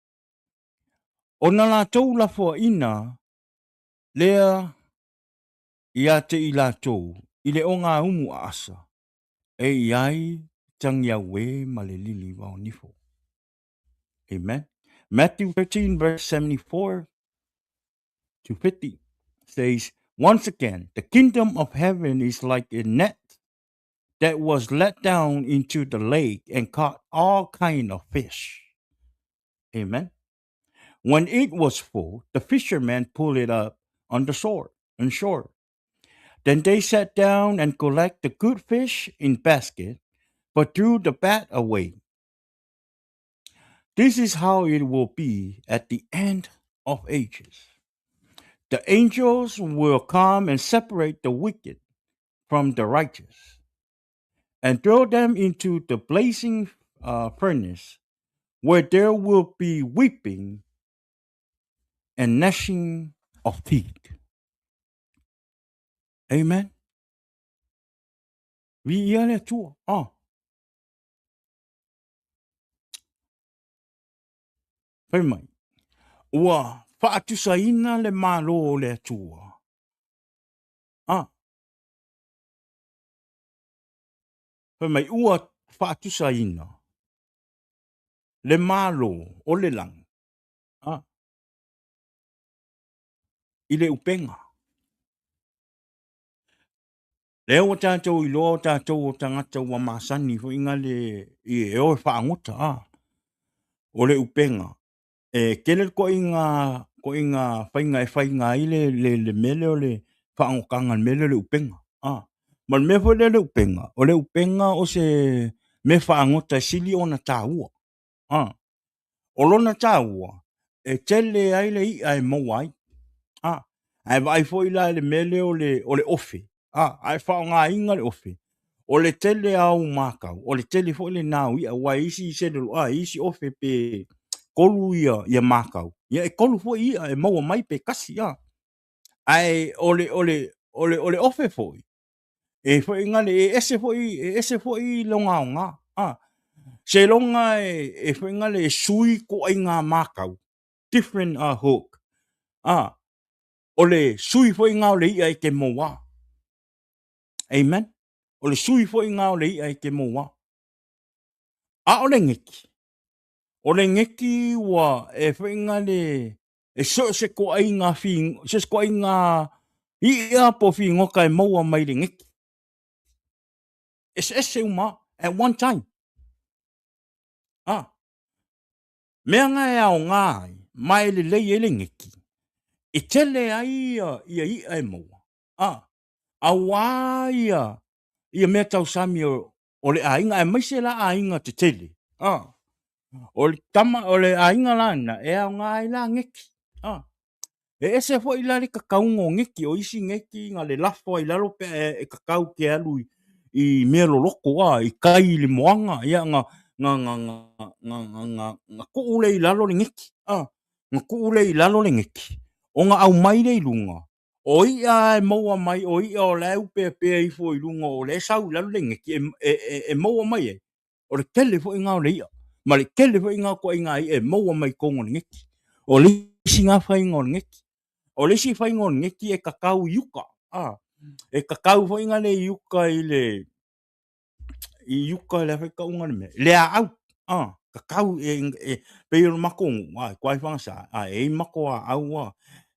Ona latou lafoaina lea ia te i latou i le ogaumu aasa e i ai tagiauē ma le lili vaonifo. Amen. Matthew 13 verse 74 to 50 says, Once again, the kingdom of heaven is like a net that was let down into the lake and caught all kind of fish. Amen. When it was full, the fishermen pulled it up on the shore, on shore. Then they sat down and collected the good fish in basket, but threw the bad away. This is how it will be at the end of ages. The angels will come and separate the wicked from the righteous and throw them into the blazing furnace where there will be weeping and gnashing of teeth. Amen. Viia le Atua. Ah. Fai mai, ua faatusaina le Malo o le Atua. Ah. Fai mai, ua faatusaina le Malo o le lagi. Ah. I le upega. Lea ua tatou iloa o tatou o tagata ua masani foi nga le i e o e faagota a. O le upega e tele le koiga koiga faiga e faiga ai le le le mea lea o le faagotaga i le mea lea o le upega a. Ma le mea foi lea o le upega, o le upega o se mea faagota e sili ona taua a. O lona taua, e tele ai le i'a e maua ai. A, ae vaai foi la i le mea lea o le, o le ofe, a, a e faaaogaina le ofe, o le tele lava o makau, o le tele foi lena o i'a, aua e isi selelo, a, e isi ofe pe tolu ia, ia makau, ia e tolu foi i'a e maua mai pe tasi, a. Ae o le, o le, o le, o le ofe foi, e foi gale, e ese foi, e ese foi lona aoga. A, seiloga e, e foi gale e sui ituaiga makau, different hook. A, o le sui foi na o le i'a e te mauā. Amen. O le sui foi na o le i'a e te mauā. A o le geki, o le geki ua e foi gale e so o se toaiga fi, so o se toaiga i'a po o figota e maua mai le geki. Eseese uma at one time. Ah. Mea na e aoga ai, ma e lelei ai le geki, e tele ai ia, ia i'a e maua. Ah. Auā ia, ia mea tausami o, o le aiga, aemaise la aiga tetele. Ah. O le tama, o le aiga la na, e aoga ai la geki. Ah. E ese foi la le kakauga o geki, o isi geki na le lafo ai lalo pe e, e kakau ke alu i, i mea loloko a, i kai i le moana, ia na, na, na, na, na, na, na, na tuu le i lalo le geki. Ah. Na tuu le i lalo le geki. Ona aumai le i luga, o i'a e maua mai, o i'a o la e upeapea ifo i luga o lea e sau i lalo le geki e, e, e, e maua mai ai. O le tele foi na o le i'a, ma le tele foi na o ituaiga i'a e maua mai totonu o le geki. O le isi na faiga o le geki. O le isi faiga o le geki e kakau i uka. A, e kakau foi na le i uka i le, i uka le a foi tauga o le mea, le aau. A, kakau e, e, pei o le matou nuu, a, i Fagasa, a, e i ai matou aau a,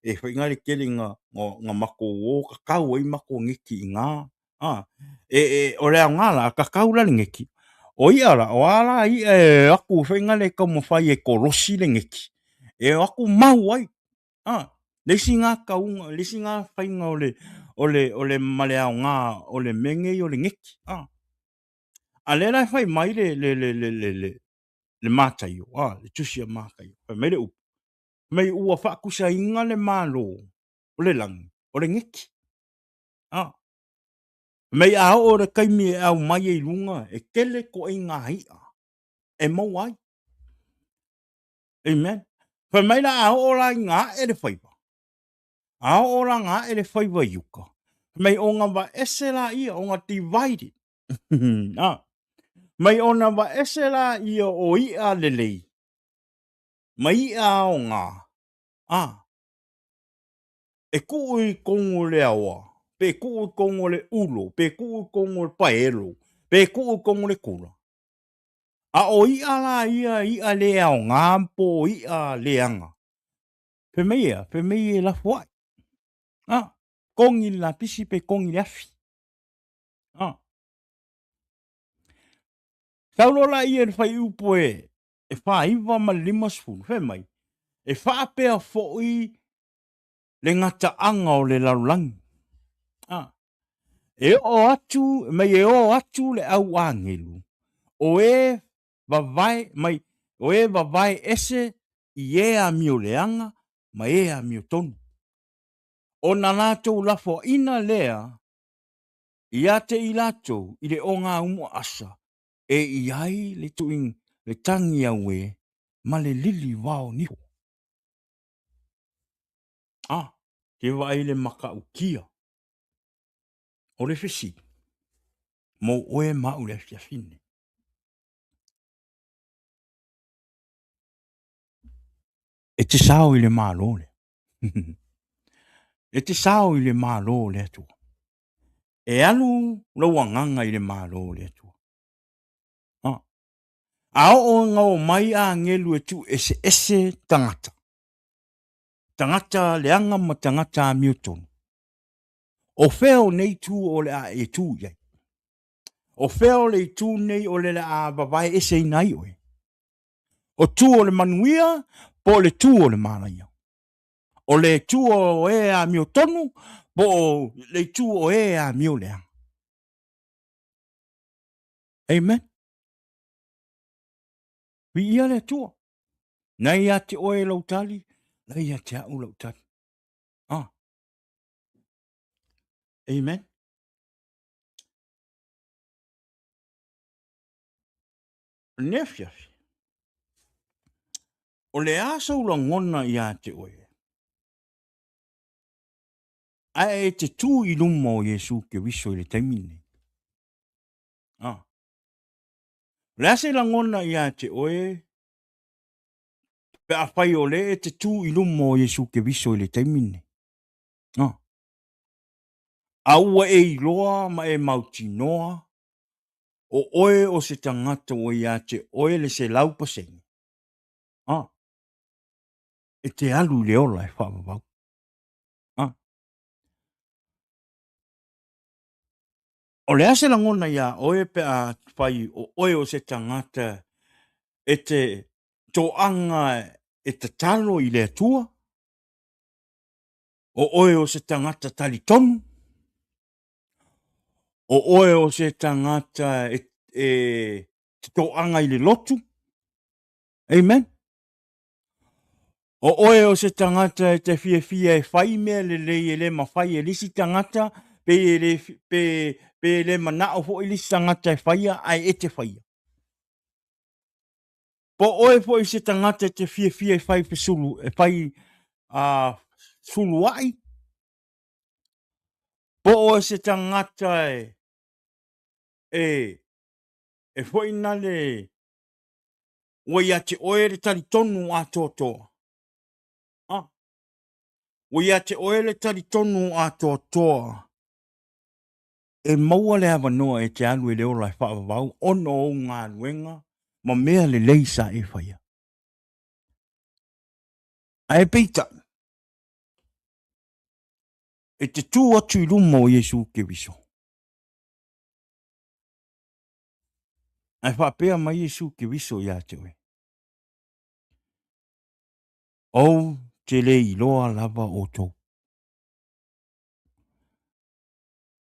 e foi na le tele na, na matou o kakau ai matou geki i ina. A, e, e, o le aoga la, kakau la le geki. O i'a la, o a la i'a e o atu foi na le taumafai e kolosi le geki, e o atu mau ai. A, le isi na kauga, le isi na faiga o le, o le, o le, ma le aoga o le mea nei o le geki. A, a lea la e fai mai le, le, le, le, le, le, le Mataio, a, le tusi a Mataio, fai mai le upu, mai ua faatusaina le Malo o le lagi, o le geki. A, mei a oo le taimi e aumai ai i luga, e tele ituaiga i'a e maua ai. Amen. Fai mai la a oo la ina ae le faiva, a oo la ina ae le faiva i uka, fai mai ona vaese laia, ona divided. A, mai ona vaese laia o i'a lelei ma i'a aoga, a, e tuu i totonu o le aoa, pe tuu i totonu o le ulo, pe tuu i totonu o le paelo, pe tuu i totonu o le kula. A o i'a la ia, i'a le aoga po o i'a leaga, fai mai e a? Fai mai e lafoai. A, togi le lapisi pe togi le afi. A. Sau loa laia i le fuaiupu e, e 49 ma le 50, fai mai, E faapea foi le gataaga o le lalolagi. A, e oo atu, mai e o atu le au agelu, o e vavae mai, o e vavae ese i e amio leaga ma e amiotonu. Ona latou lafoaina lea ia te i latou i le ogāumuaasa e i ai le le tagi auē ma le lili vao niho. A, te vaai i le matautia o le fesili mo oe ma au i le afiafi lenei. E te sao i le Malo lea. E te sao i le Malo o le Atua. E alu lou agaga i le Malo o le Atua. A, a oo ina omai agelu e tuueseese tagata, tagata leaga ma tagata amiotonu, o fea o nei itu o le a e tu i ai? O fea o le itu nei o le a vavae eseina ai oe? O tu o le manuia po o le tu o le manaia? O le itu o e amiotonu po o le itu o e amio leaga? Amen. Viia le Atua. Na ia te oe lou tali, na ia te au lau tali. Ah. Amen. O lenei afiafi, o le a sou lagona ia te oe, ae e te tu i luma o Iesu Keriso i le taimi lenei. Ah. O le a se lagona ia te oe pe afai o le e te tu i luma o Iesu Keriso i le taimi lenei. Ah. A ua e iloa ma e mautinoa o oe o se tagata ua ia te oe le 100%. Ah. E te alu i le ola e faavavau. Ah. O le a se lagona iā oe pe a fai o oe o se tagata e te toaga e tatalo i le Atua? O oe o se tagata talitonu? O oe o se tagata e, e te toaga i le lotu? Amen. O oe o se tagata e te fiafia e fai mea lelei e le mafai e le isi tagata, pe e le, pe, pe e le manao foi le isi tagata e faia, ae e te faia. Po o oe foi se tagata e te fiafia e fai fesulu, e fai uh, suluai, po o oe se tagata e, e, e foi nale Ua ia te oe le talitonu atoatoa. Ah. Ua ia te oe le talitonu atoatoa e maua le avanoa e te alu e le ola e faavavau ona o ou galuega ma mea lelei sa e faia. Ae peitai, e te tu atu i luma o Iesu Keriso. Ae faapea mai Iesu Keriso ia te oe, Ou te le iloa lava outou.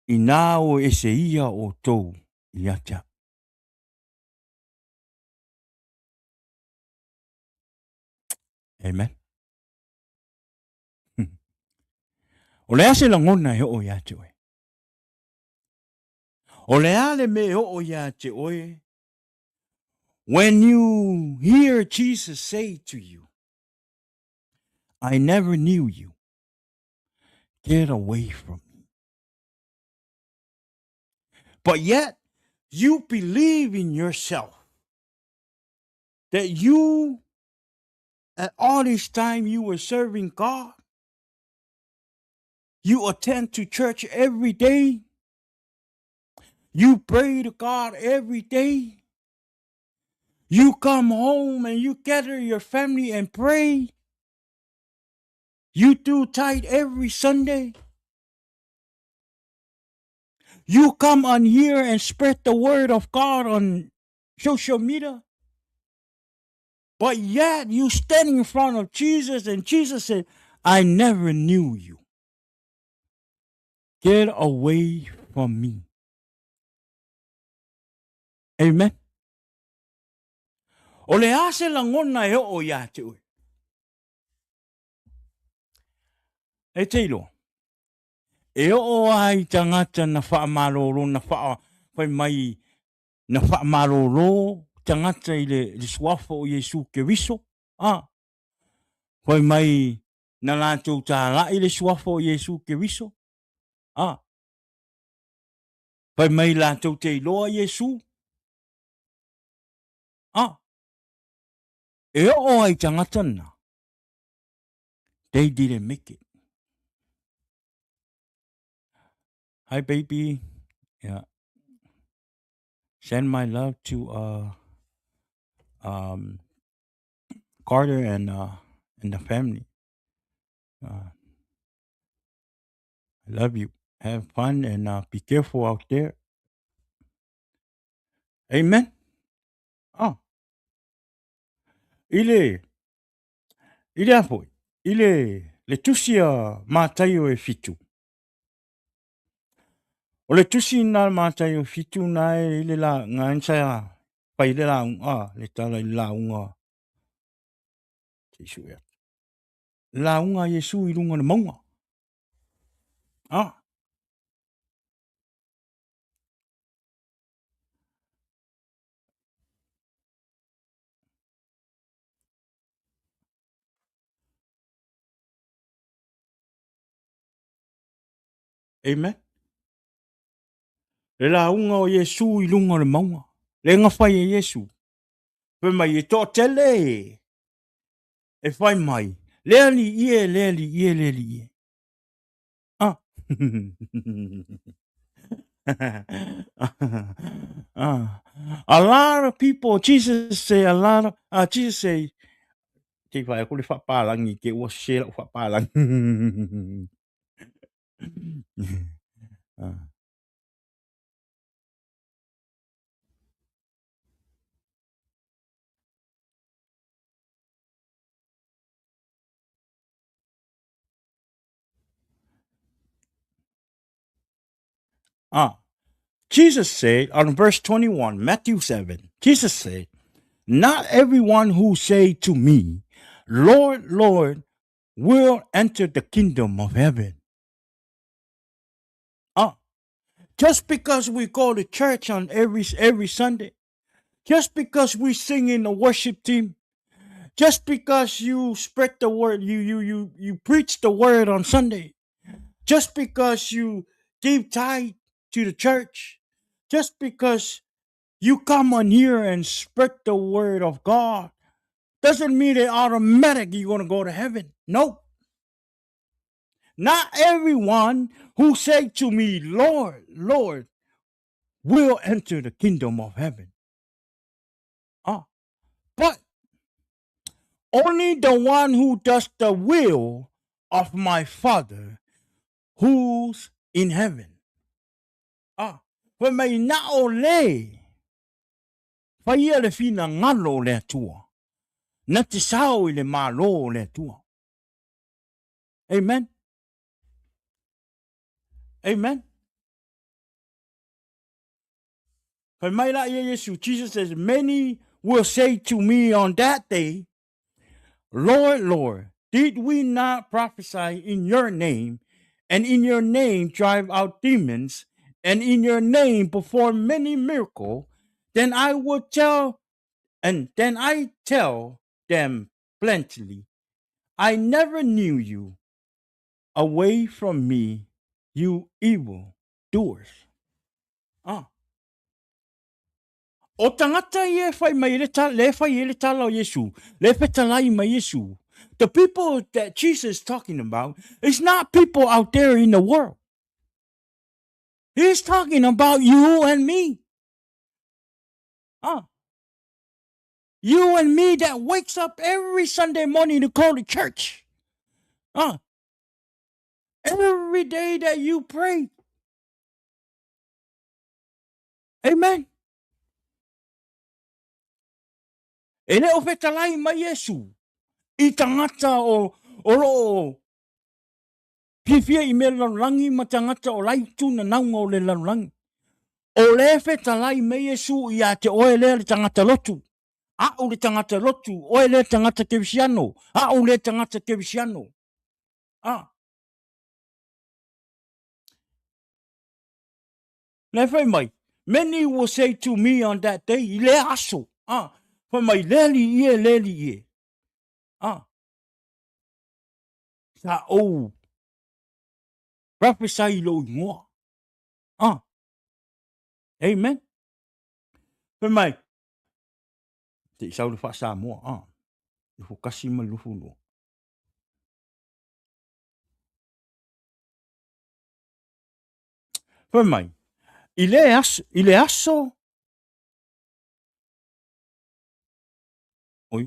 Inā o ese ia outou ia te au. Amen. O le a se lagona e oo ia te oe? O le a le mea e oo ia te oe? When you hear Jesus say to you, I never knew you. Get away from me. But yet, you believe in yourself that you, at all this time you were serving God, you attend to church every day, you pray to God every day, you come home and you gather your family and pray. You do tithe every Sunday. You come on here and spread the word of God on social media. But yet you standing in front of Jesus and Jesus said, I never knew you. Get away from me. Amen. O le a se lagona e oo iā te oe? E te iloa, e oo ai tagata na faamalolo na faa fai mai na faamalolo tagata i le, le suafa o Iesu Keriso, a, fai mai na latou talai le suafa o Iesu Keriso, a, fai mai latou te iloa Iesu, a, e oo ai tagata na, they didn't make it. Hi baby, yeah. Send my love to uh um Carter and uh and the family. Uh, I love you. Have fun and uh, be careful out there. Amen. Ah. I le, i le a foi, i le, le tusi a Mataio e fitu. O le tusi na Mataio fitu na e i le la, nga sa fai le lauga, ah, le tala i le lauga. Se i sue atu. Lauga a Iesu i lunga o le mauga. Ah. Amen. Le lauga o Iesu i luga o le mauga. Le na fai e Iesu. Fai mai e toatele e. E fai mai. Le alii e, le alii e, le alii e. Ah. ah. A lot of people, Jesus say a lot of, uh, Jesus say, te whai ko le whapalangi, ke ua se lau whapalangi. ah. Ah, Jesus said on verse 21, Matthew 7, Jesus said, Not everyone who say to me, Lord, Lord, will enter the kingdom of heaven. Ah, just because we go to church on every every Sunday, just because we sing in the worship team, just because you spread the word, you you you you preach the word on Sunday, just because you give tithe to the church, just because you come on here and spread the word of God, doesn't mean that automatically you're gonna go to heaven. No. Not everyone who say to me, Lord, Lord, will enter the kingdom of heaven. Ah, but only the one who does the will of my Father who's in heaven. Ah, fai mai na o le faia le finagalo o le Atua, na te sao i le Malo o le Atua. Amen. Amen. Fai mai la ia Iesu, Jesus says, many will say to me on that day, Lord, Lord, did we not prophesy in your name, and in your name drive out demons, and in your name perform many miracles? Then I will tell, and then I tell them plentifully, I never knew you. Away from me, you evil doers. Ah. O tagata ia e fai mai le tala, le fai e le tala o Iesu, le fetalai mai Iesu. The people that Jesus is talking about is not people out there in the world. He's talking about you and me. Ah. You and me that wakes up every Sunday morning to go to church. Ah. Every day that you pray. Amen. E le o fetalai mai Iesu i tagata o o lo o fiafia i mea lalolagi ma tagata o la e itu nanauga o le lalolagi. O lea e fetalai mai Iesu ia te oe lea le tagata lotu, a'u le tagata lotu, oe lea tagata kerisiano, a'u lea tagata kerisiano. A. Lea fai mai, many will say to me on that day, i lea aso, a, fai mai, le alii e, le alii e. A. Sa ou prophesy i lou ingoa. A. Amen. Fai mai, se i sau le faa-Samoa, a, 21 ma le 22. Fai mai, i le aso, i le aso, oi,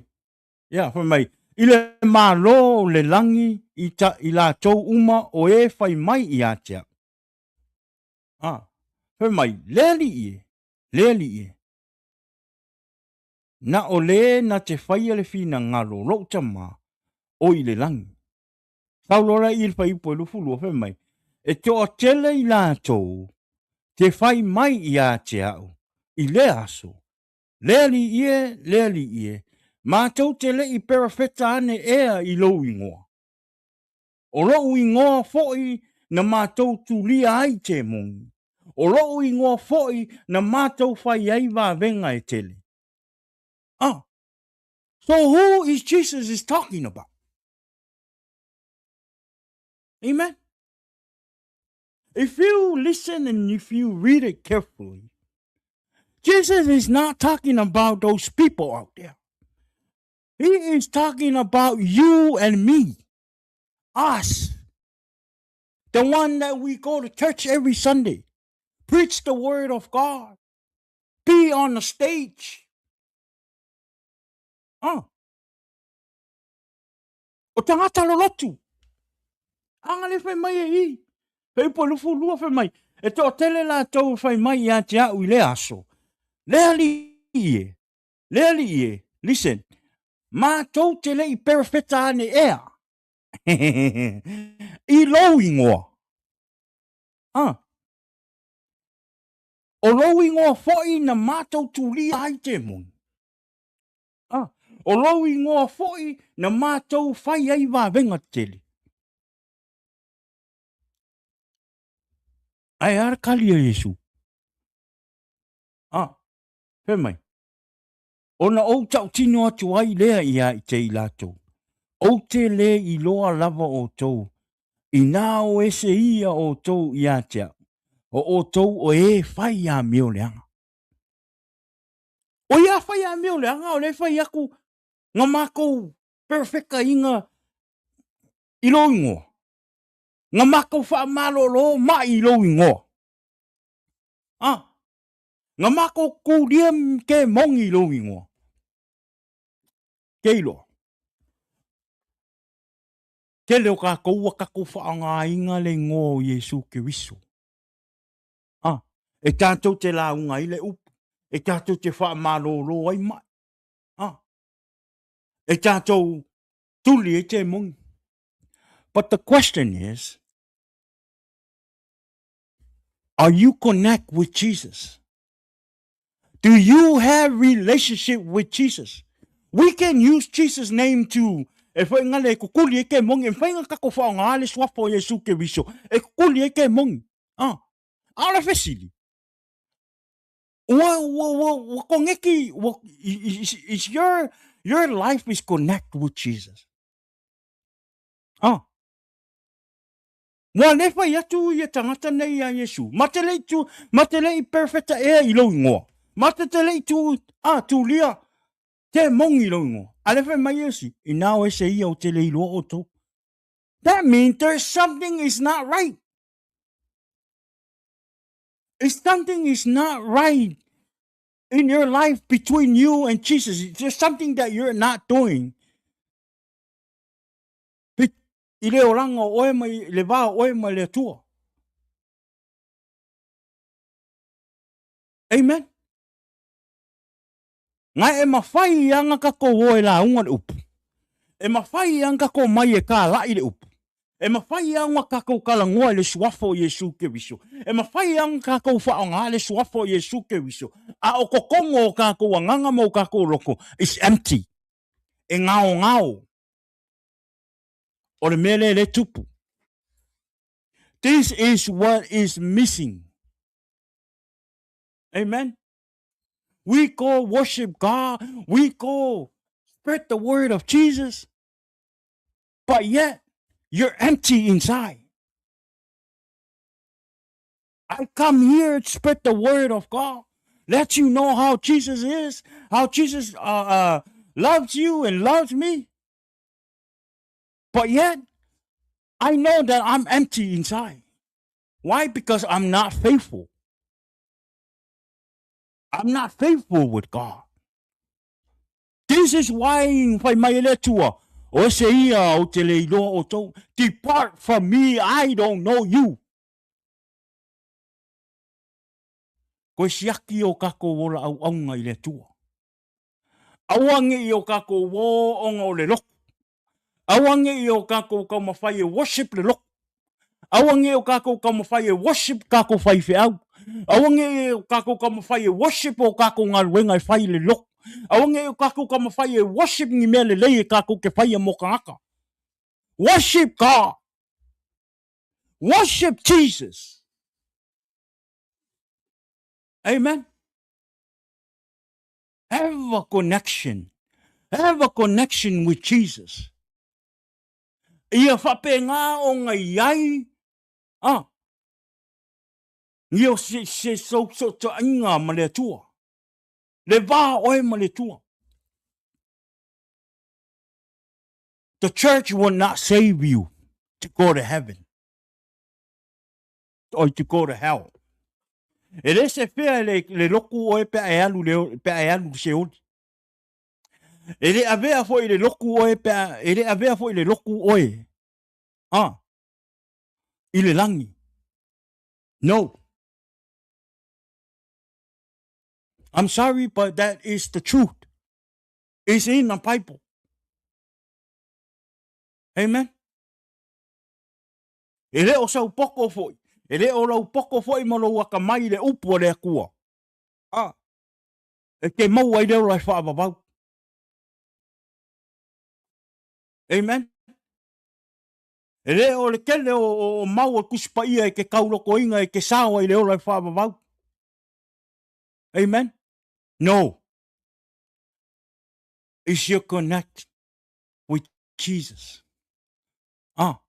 ia, fai mai, i le Malo o le lagi i, ta, i latou uma o e fai mai ia te au. Ah, fai mai, le alii e, le alii e, na o le na te faia le finagalo o lou tama o i le lagi. Sau loa la i le fuaiupu e 22, fai mai, E toatele i latou te fai mai ia te au i lea aso, Le Alii e, le Alii e, matou te le i perofeta ane ea i lou ingoa? O lou ingoa foi na matou tulia ai temoni, o lou ingoa foi na matou fai ai vavega e tele. Ah, so who is Jesus is talking about? Amen. If you listen and if you read it carefully, Jesus is not talking about those people out there. He is talking about you and me, us, the one that we go to church every Sunday, preach the word of God, be on the stage. Oh. O tagata lolotu. Aga le fai mai e i. Fai upu e lufu lua fai mai. E toatele latou e fai mai ia te au i lea aso. Le alii e. Le alii e. Listen. Matou te le i perofeta ane ea. I lou ingoa. Ah. O lou ingoa foi na matou tulia ai temoni. A, o lou ingoa foi na matou fai ai vavega tele. Ae a le kali a Iesu? A, fai mai, ona ou tautino atu ai lea ia i te i latou, ou te le iloa lava outou, inā o ese ia outou ia te au, o outou o e fai amio leaga. O ia fai amio leaga o le fai aku nga makou perfectaiga i lou ingoa. Nga makou faamalolo mai i lou ingoa. Ah, nga makou kulia ke mongi i lou ingoa. Ke iloa. Tele o kakou ua kakou faaaogaina le ingoa o Iesu Keriso. Ah, e tatou te lauga ai le upu, e tatou te faamalolo ai mai. Ah, e tatou tuli ai te moni. But the question is, are you connect with Jesus? Do you have relationship with Jesus? We can use Jesus name to e whai ngale e kukuli e ke mongi, e whai ngā kako whaonga ale suafa o Iesu Keriso, e kukuli e ke mongi. Ah, a o le fesili. Ua, ua, ua, ua kongeki, ua, is, is your, your life is connect with Jesus. Ah. Mua le fai atu ia tagata nei a Iesu. Ma te lei tu, ma te lei perfecta ea i lou ingoa. Ma te te lei tu, a, tulia, te mongi i lou ingoa. A le fai mai Iesu, inā o ese ia o te le iloa outou. That means there's something is not right. If something is not right in your life between you and Jesus, there's something that you're not doing. I le olaga o oe mai le va o oe ma le Atua. Amen. Ga e mafai ia na kakou o e lauga le upu. E mafai ia na kakou mai e kalaʻi le upu. E mafai ia ona kakou talanoa i le Suafa o Iesu Keriso. E mafai ia ona kakou faaaoga le Suafa o Iesu Keriso. A o totonu o kakou agaga ma o kakou loto is empty. E gaogao. O le mea lea e le tupu. This is what is missing. Amen. We go worship God. We go spread the word of Jesus. But yet, you're empty inside. I come here to spread the word of God. Let you know how Jesus is, how Jesus uh, uh, loves you and loves me. But yet, I know that I'm empty inside. Why? Because I'm not faithful. I'm not faithful with God. This is why fai mai e le Atua, o ese ia ou te le iloa outou. Depart from me, I don't know you. Koe siaki o kakou ola auaunga i le Atua. Aua nge i o kakou o onga o le loku. Aua nge i o kakou taumafai e worship le loku. Aua nge o kakou taumafai e worship kakou faifeau. Aua nge i o kakou taumafai e worship o kakou galuega e fai i le loku. Aua nge i o kakou taumafai e worship ni mea lelei e kakou te faia mo tagata. Worship God. Worship Jesus. Amen. Have a connection. Have a connection with Jesus. Ia whapengā o ngai ai, ah, ni o se, se so, so, so inga ma le atua. Le vā oe ma le atua. The church will not save you to go to heaven or to go to hell. E le se fea le, le loku oe pe a e alu le, pe a e alu le seoli. E le avea foi le loku oe pe a, e le avea foi le loku oe. Ah, i le langi. No. I'm sorry, but that is the truth. It's in the Bible. Amen. E le o sau poko foi. E le o lau poko foi ma lou akamai i le upu a le Atua. Ah, e te maua ai le ola e faavavau. Amen. E le o le tele o, o, o mau o Tusi Paia e te kaulokoina e te sao ai le ola e faavavau. Amen. No. Is your connect with Jesus. Ah.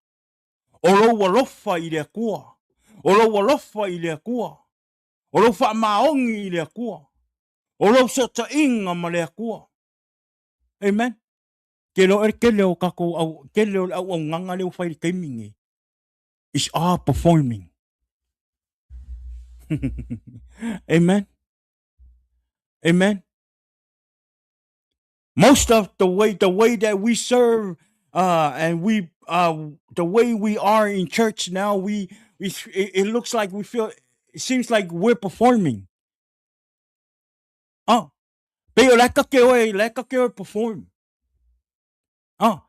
O lou alofa i le Atua. O lou alofa i le Atua. O lou faamaoni i le Atua. O lou sootaiga ma le Atua. Amen. Ke lo e kele o kakou au, kele o le auaunaga lea ua fai i le taimi nei. It's all performing. Amen. Amen. Most of the way the way that we serve uh, and we uh, the way we are in church now, we, we it, it looks like we feel it seems like we're performing. Oh, pei o la ka ke oe, la ka ke oe perform. Oh,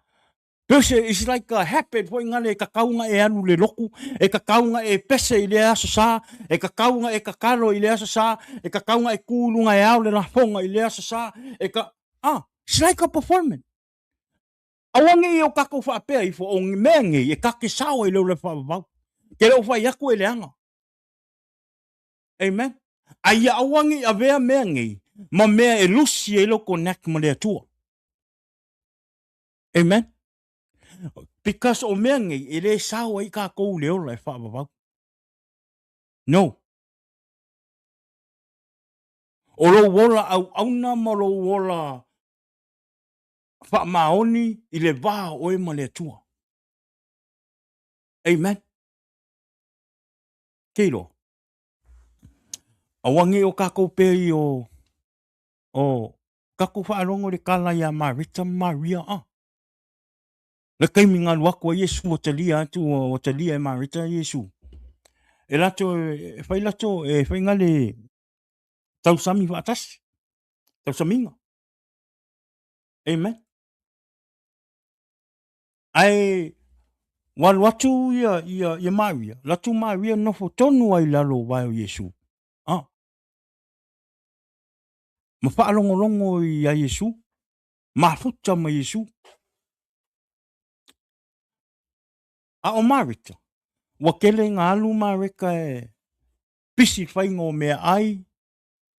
pese, it's like a habit foi ngale e kakaunga e alu le loku, e kakaunga e pese i le aso sa, e kakaunga e kakalo i le aso sa, e kakaunga e kūlunga e ao le lafonga i le aso sa, e ka, ah, it's like a performance. Aua nei o kakou faapea ifo o mea nei e kake sao ai le ola faavavau. Ke le o fai aku e leaga. Amen. A ia aua nei avea mea nei ma mea e lusi ai lou connect ma le Atua. Amen. Because o mea nei e le sao ai kakou i le ola e faavavau. No. O lou ola auauna ma lou ola faamaoni i le va o oe ma le Atua. Amen. Ke iloa. Aua nei o kakou pea i o, o kakou faalogo i le kala iā Mareta ma Maria a. Le taimi na alu atu ai Iesu ua talia atu, ua talia e Mareta Iesu. E latou, e fai latou, e fai ngale tausami faatasi, tausamiga. Amen. Ae ua alu atu ia, ia, ia Maria, alu atu Maria nofo tonu ai lalo o vae o Iesu. Ah. Ma faalogologo ia Iesu, mafuta ma Iesu. A o Mareta, ua tele ina alu Mareta e pisi i le faiga o meaai,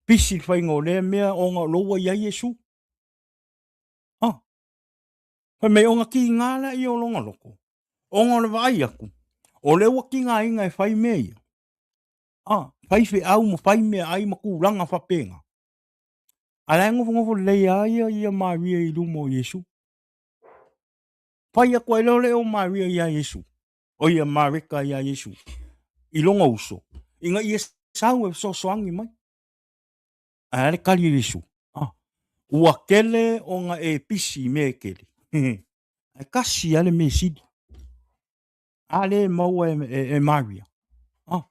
pisi i le faiga o lea mea ona o lou ua i ai Iesu. Ah. Fai mai ona tiga laia o lona loto, ona o le vaai atu, o lea ua tigaina e fai mea ia. Ah, fai feau ma fai meaai ma tulaga faapena. A la e nofonofo lelei lava ia, ia Maria i luma o Iesu. Fai atu ai loa lea o Maria iā Iesu, o ia Mareta iā Iesu, i lona uso, ina ia sau e fesoasoani mai. Ae a le tali a Iesu? Ah, ua tele ona e pisi i mea e tele. Ae tasi lava le mea sili. A lea e maua e, e, e Maria. Ah.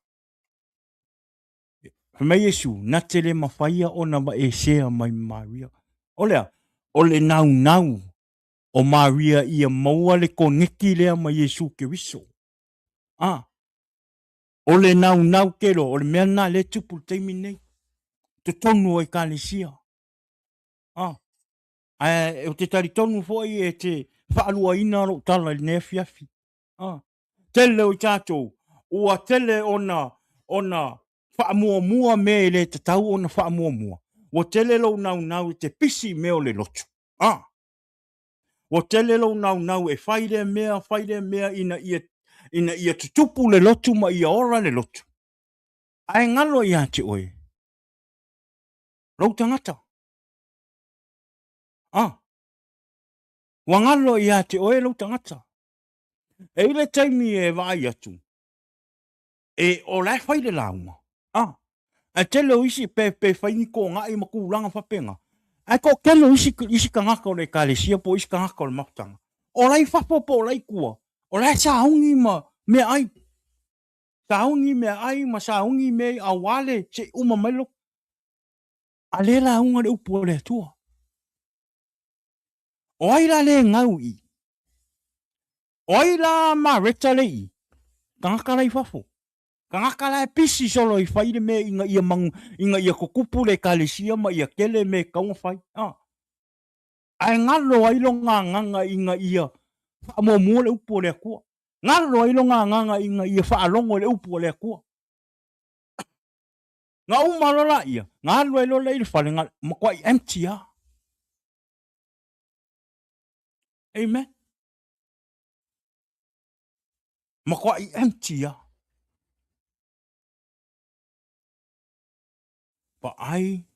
Fai mai Iesu, na te le mafaia ona vaesea mai Maria. O lea, o le naunau o Maria ia maua le koneti lea ma Iesu Keriso. Ah, o le naunau tele, o le mea lena lea e tupu i le taimi lenei, totonu o Ekalesia. Ah, ae ou te talitonu foi e te faaluaina lou tala i lenei afiafi. Ah, tele o i tatou, ua tele ona, ona faamuamua mea e le tatau ona faamuamua. Ua tele lou naunau e te pisi i mea o le lotu. Ah, Ua tele lou naunau e fai lea mea, fai lea mea ina ia, ina ia tutupu le lotu ma ia ola le lotu. Ae galo ia te oe lou tagata. Ah, ua galo ia te oe lou tagata. E i le taimi e vaai atu, e o la e fai le lauga. Ah, ae tele o isi pe, pe fai ni kōgaʻi ma tulaga faapena. Ae toatele o isi, isi tagata o le ekalesia po o isi tagata o le mafutaga, o la i fafo po o la i tua, o la e sauni ma meaai. Sauni meaai ma sauni mea aua le se i uma mai lo. A lea lauga le upu a le Atua. O ai la le gau i? O ai la Mareta le i? Tagata la i fafo. Tagata la e pisi solo i fai le mea ina ia manu, ina ia tutupu le ekalesia ma ia tele mea e tatau ona fai. A. Ae galo ai lona agaga ina ia faamuamua le upu a le Atua. Galo ai lona agaga ina ia faalogo i le upu a le Atua. Na uma loa laia, na alu ai loa lea i le fale, na matuai empty lava. Amen. Matuai empty lava. Vaai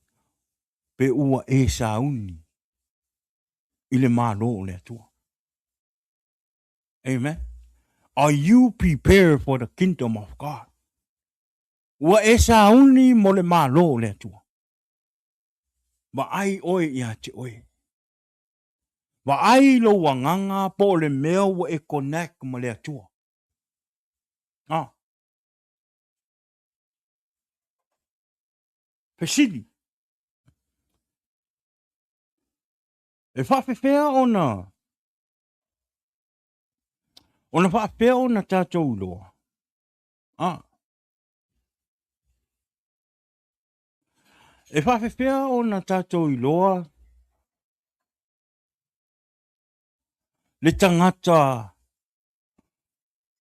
pe ua e sauni i le Malo o le Atua. Amen. Are you prepared for the kingdom of God? Ua e sauni mo le Malo o le Atua. Vaai oe ia te oe. Vaai lou agaga po o le mea ua e connect ma le Atua. Ah. Fesili. E faafefea ona ona faafefea ona tatou iloa? Ah. E faafefea ona tatou iloa le tagata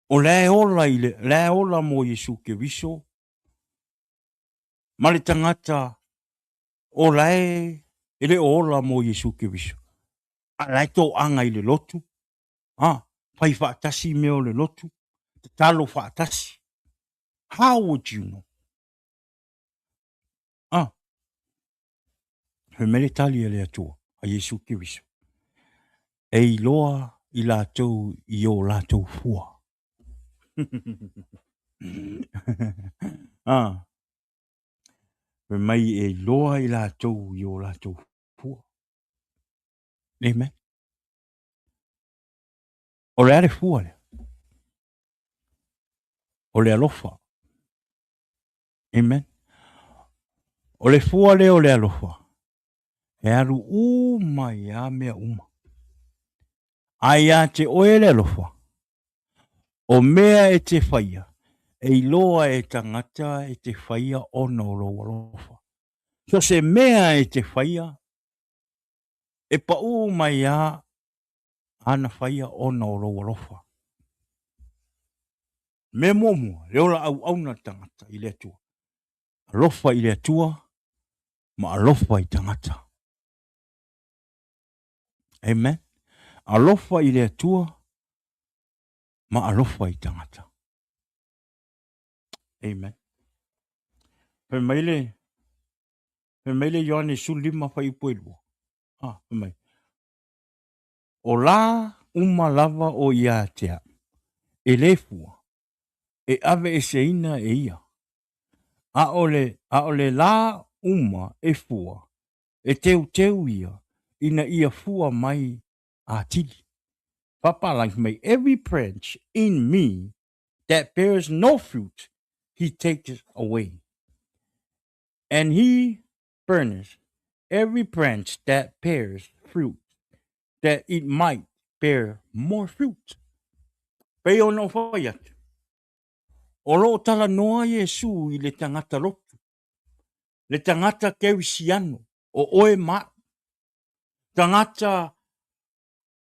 o la e ola i le, la e ola mo Iesu Keriso ma le tagata o la e e le o ola mo Iesu Keriso, a la e toaga i le lotu, a fai faatasi mea o le lotu, tatalo faatasi. How would you know? Ah. Fai mai le tali a le Atua, a Iesu Keriso, e iloa i latou i o latou fua. ah. Fai mai e iloa i latou i o latou fua. Amen. O le a le fua lea? O le alofa. Amen. O le fua lea o le alofa, e E alu uma ai lava mea uma. A ia te oe le alofa, o mea e te faia, e iloa e tagata e te faia ona o lou alofa. So se mea e te faia, e paʻū mai lava ana faia ona o lou alofa. Mea muamua, le ola auauna le tagata i le Atua. Alofa i le Atua ma alofa i tagata. Amen. Alofa i le Atua ma alofa i tagata. Amen. Fai mai le fai mai le Ioane 15 fuaiupu e 2. Ah, fai mai. O la uma lava o ia te au, e le fua, e aveeseina e ia. A o le, a o le la uma e fua, e teuteu ia, ina ia fua mai atili. Faapalagi mai, every branch in me that bears no fruit, he takes away. And he burneth every branch that bears fruit, that it might bear more fruit. Pei ona ou fai atu, o lo o talanoa Iesū i le tagata lotu, le tagata kerisiano, o oe ma au, tagata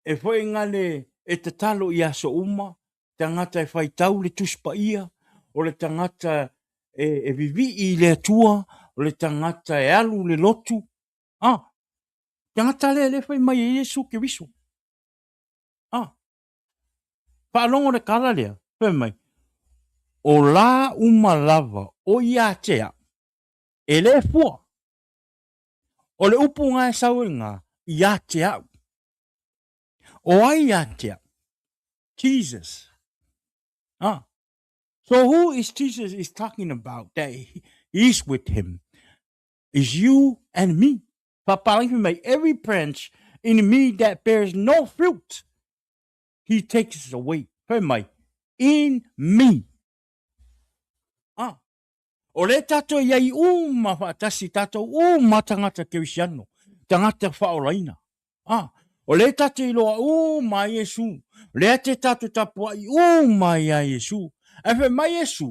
e foegale e tatalo i aso uma, tagata e faitau le Tusi Paia, o le tagata e, e vivii i le Atua, o le tagata e alu le lotu. Ah, tagata lea le fai mai e Iesu Keriso. Ah, faalogo le kala lea, fai mai, o la uma lava o ia te au, e le fua. O le upu ngā e sau e ngā, ia te au. O ai ia te au? Jesus. Ah. So who is Jesus is talking about that he is with him? Is you and me. Faapalagi mai, every branch in me that bears no fruit, he takes it away. Fai mai, in me. Ah. O lea tātou i ai uma whaatasi, tātou uma tangata kerisiano, tangata whaolaina. Ah, o lea tātou i loa uma a Iesu, lea te tātou tapuai uma i a Iesu. E fai mai Iesu,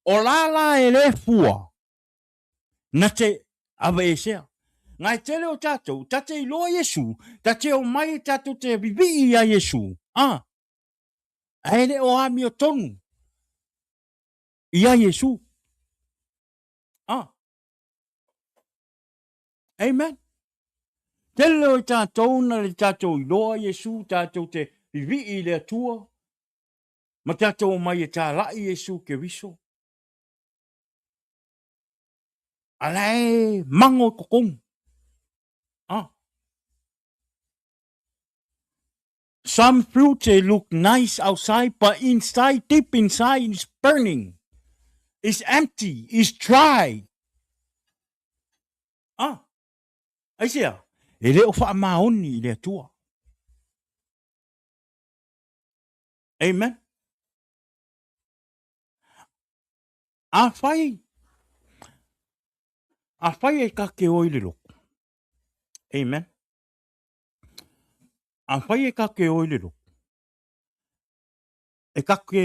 o la la e le fua, na te aveesea. Ngai tele o tātou, ta te iloa Iesu, ta te o mai e tātou te vivii i a Iesu. Ah, a e le o amio tonu i a Iesu. Ah. Amen. Tele o i tātou na le tātou iloa Iesu, tātou te vivii i le Atua, ma tātou o mai e tālai Iesu Keriso. A la e mango i kokonu. Ah. Some fruits they look nice outside, but inside, deep inside, it's burning. It's empty. It's dry. Ah. Aisea, e le o whaamaoni i le Atua. Amen. A whai, a whai e kake o i le loko. Amen. A whai e kake o i le loko. E kake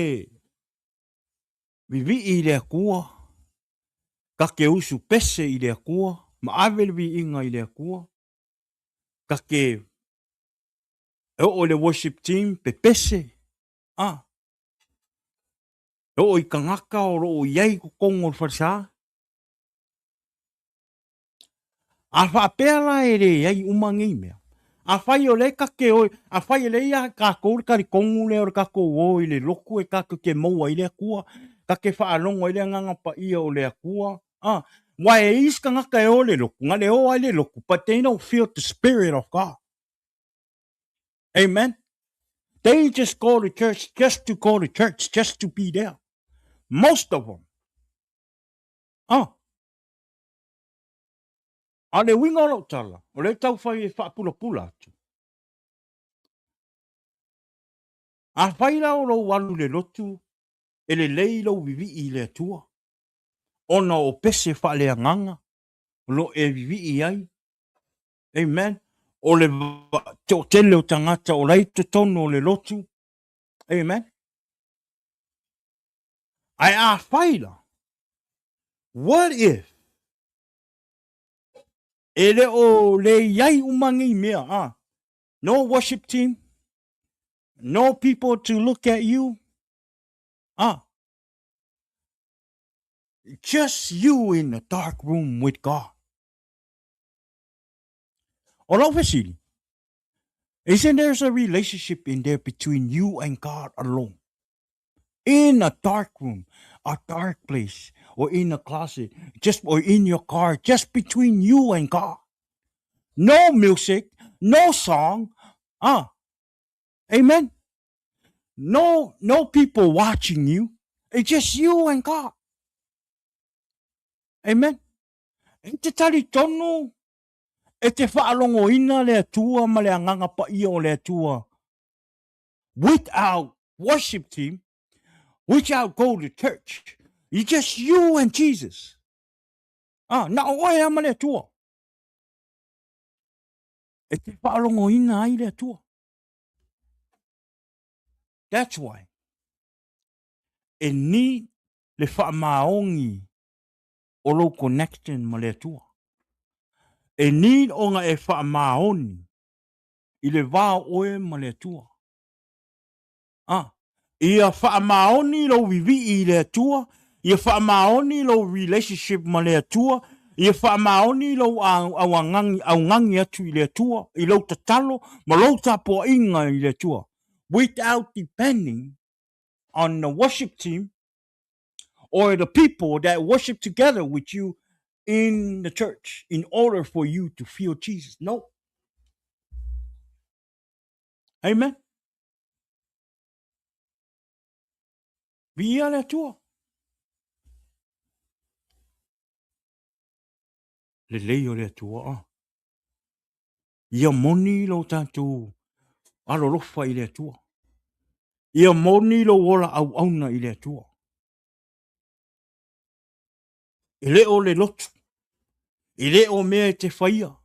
vivii i le Atua, kake usu pese i le Atua, ma ave le viiga i le Atua, kake e oo i le worship team pepese, a, e oo i tagata o lo o i ai i totonu o le falesa. A faapea la e leai uma nei mea, afai o lea ta te o, afai e leai ia tatou le talitonu lea o le tatou o i le lotu e tatou te maua ai le Atua, ta te faalogo ai le Agaga Paia o le Atua, a, aua e i ai isi tagata e o i le lotu, na le o lava i le lotu, but they don't feel the spirit of God. Amen. They just go to church just to go to church, just to be there. Most of them. Ah. A le uiga o lau tala, o lea tau fai e faapulapula atu. Afai la o lou alu i le lotu, e lelei lou vivii i le Atua, ona o pese faaleagaga o lo o e vivii ai. Amen. O le toatele o tagata o la i totonu o le lotu. Amen. Ae afai la, what if e le o le i ai uma nei mea, ah? No worship team, no people to look at you, ah? Just you in the dark room with God. O lau fesili, isn't there a relationship in there between you and God alone? In a dark room, a dark place, or in a closet, just or in your car, just between you and God. No music, no song. Ah, amen. No, no people watching you. It's just you and God. Amen. E te tali tonu, e te whaalongoina le Atua ma le Agaga Paia o le Atua. Without worship team, without go to church. You just you and Jesus. Ah, na o oe ama le Atua. E te whaalongoina ai le Atua. That's why. E ni le whaamaongi o lou connection ma le Atua. E need ona e faamaoni i le va o oe ma le Atua. Ah, ia faamaoni lou vivii i le Atua, ia faamaoni lou relationship ma le Atua, ia faamaoni lou auagagi, augagi atu i le Atua, i lou tatalo ma lou tapuaiga i le Atua. Without depending on the worship team or the people that worship together with you in the church in order for you to feel Jesus. No. Amen. Viia le Atua. Lelei o le Atua. Ah. Ia moni lo tatou alolofa i le Atua. Ia moni lou ola auauna i le Atua. E le o le lotu. E le o mea e te whaia.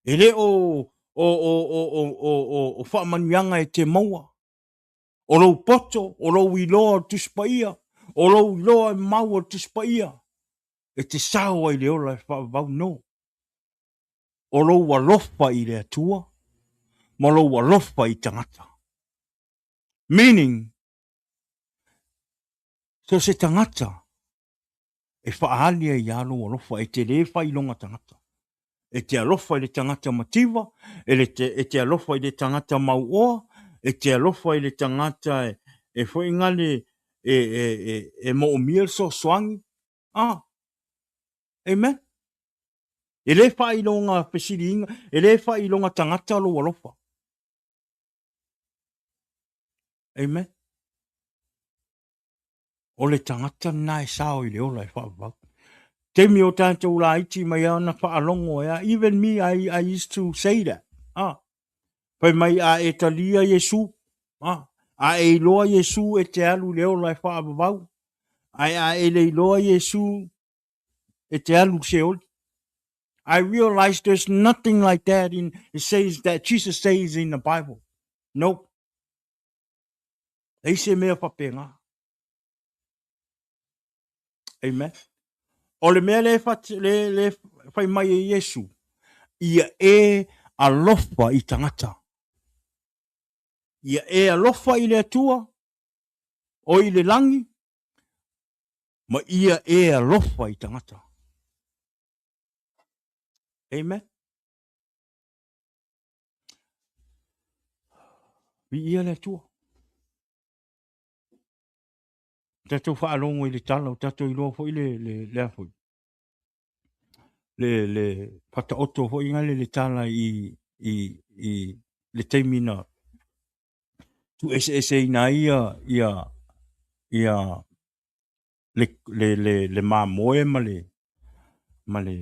E le o o o o o o o o whaamanuiaga e te maua. O lou poto, o lou iloa o le Tusi Paia, o lou iloa e mau o le Tusi Paia, e te sao ai le ola e whaavavau no. O lou alofa i le Atua ma lou alofa i tagata. Meaning, so se tagata e whaali ai ia lou alofa, e te le whailoga tagata. E te alofa i le tagata mativa, e, le te, e te alofa i le tagata mauoa, e te alofa i le tagata e, e foi ngale e, e, e, e moomia le soasoagi. Ah, amen. E le faailoga fesiliga, e le faailoga tagata lou alofa. Amen. O le tagata lena e sao i le ola e faavavau. Taimi o tatou laiti mai ana faalogo e a, even me, I, I used to say that. Ah. Fai mai a e talia Iesu, ah. A e iloa Iesu e te alu i le ola e faavavau. Ae a e le iloa Iesu e te alu i Seoli. I realize there's nothing like that in it says that Jesus says in the Bible. Nope. Ei se mea whapengā. Amen. O le mea le, what, le, le whai mai e Iesu, ia e alofa i tangata. Ia e alofa i le Atua, o i le langi, ma ia e alofa i tagata. Amen. Viia le Atua. Tatou faalogo i le tala, o tatou iloa foi le, le, le a foi. Le, le whataoto foi ngale le tala i, i, i le taimi na tuueseeseina ai ia, ia, ia le, le, le, le mamoe ma le, ma le,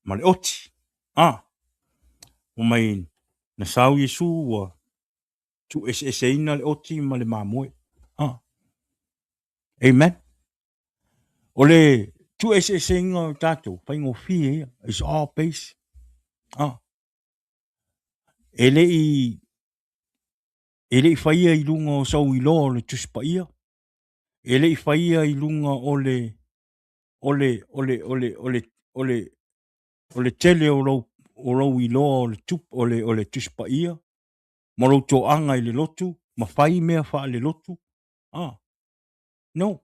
ma le oti. Ah, o mai na sau Iesu ua tuueseeseina le oti ma le mamoe. Ah. Amen. O le tuueseeseina o tatou, faigofie ia. It's all base. Ah. E le i e le i faia i luga o sou iloa o le Tusi Paia, e le i faia i luga o le o le o le o le o le o le o le tele o lou o lou iloa o le tup, o le o le Tusi Paia ma lou toaga i le lotu ma fai mea faale-lotu. Ah. No.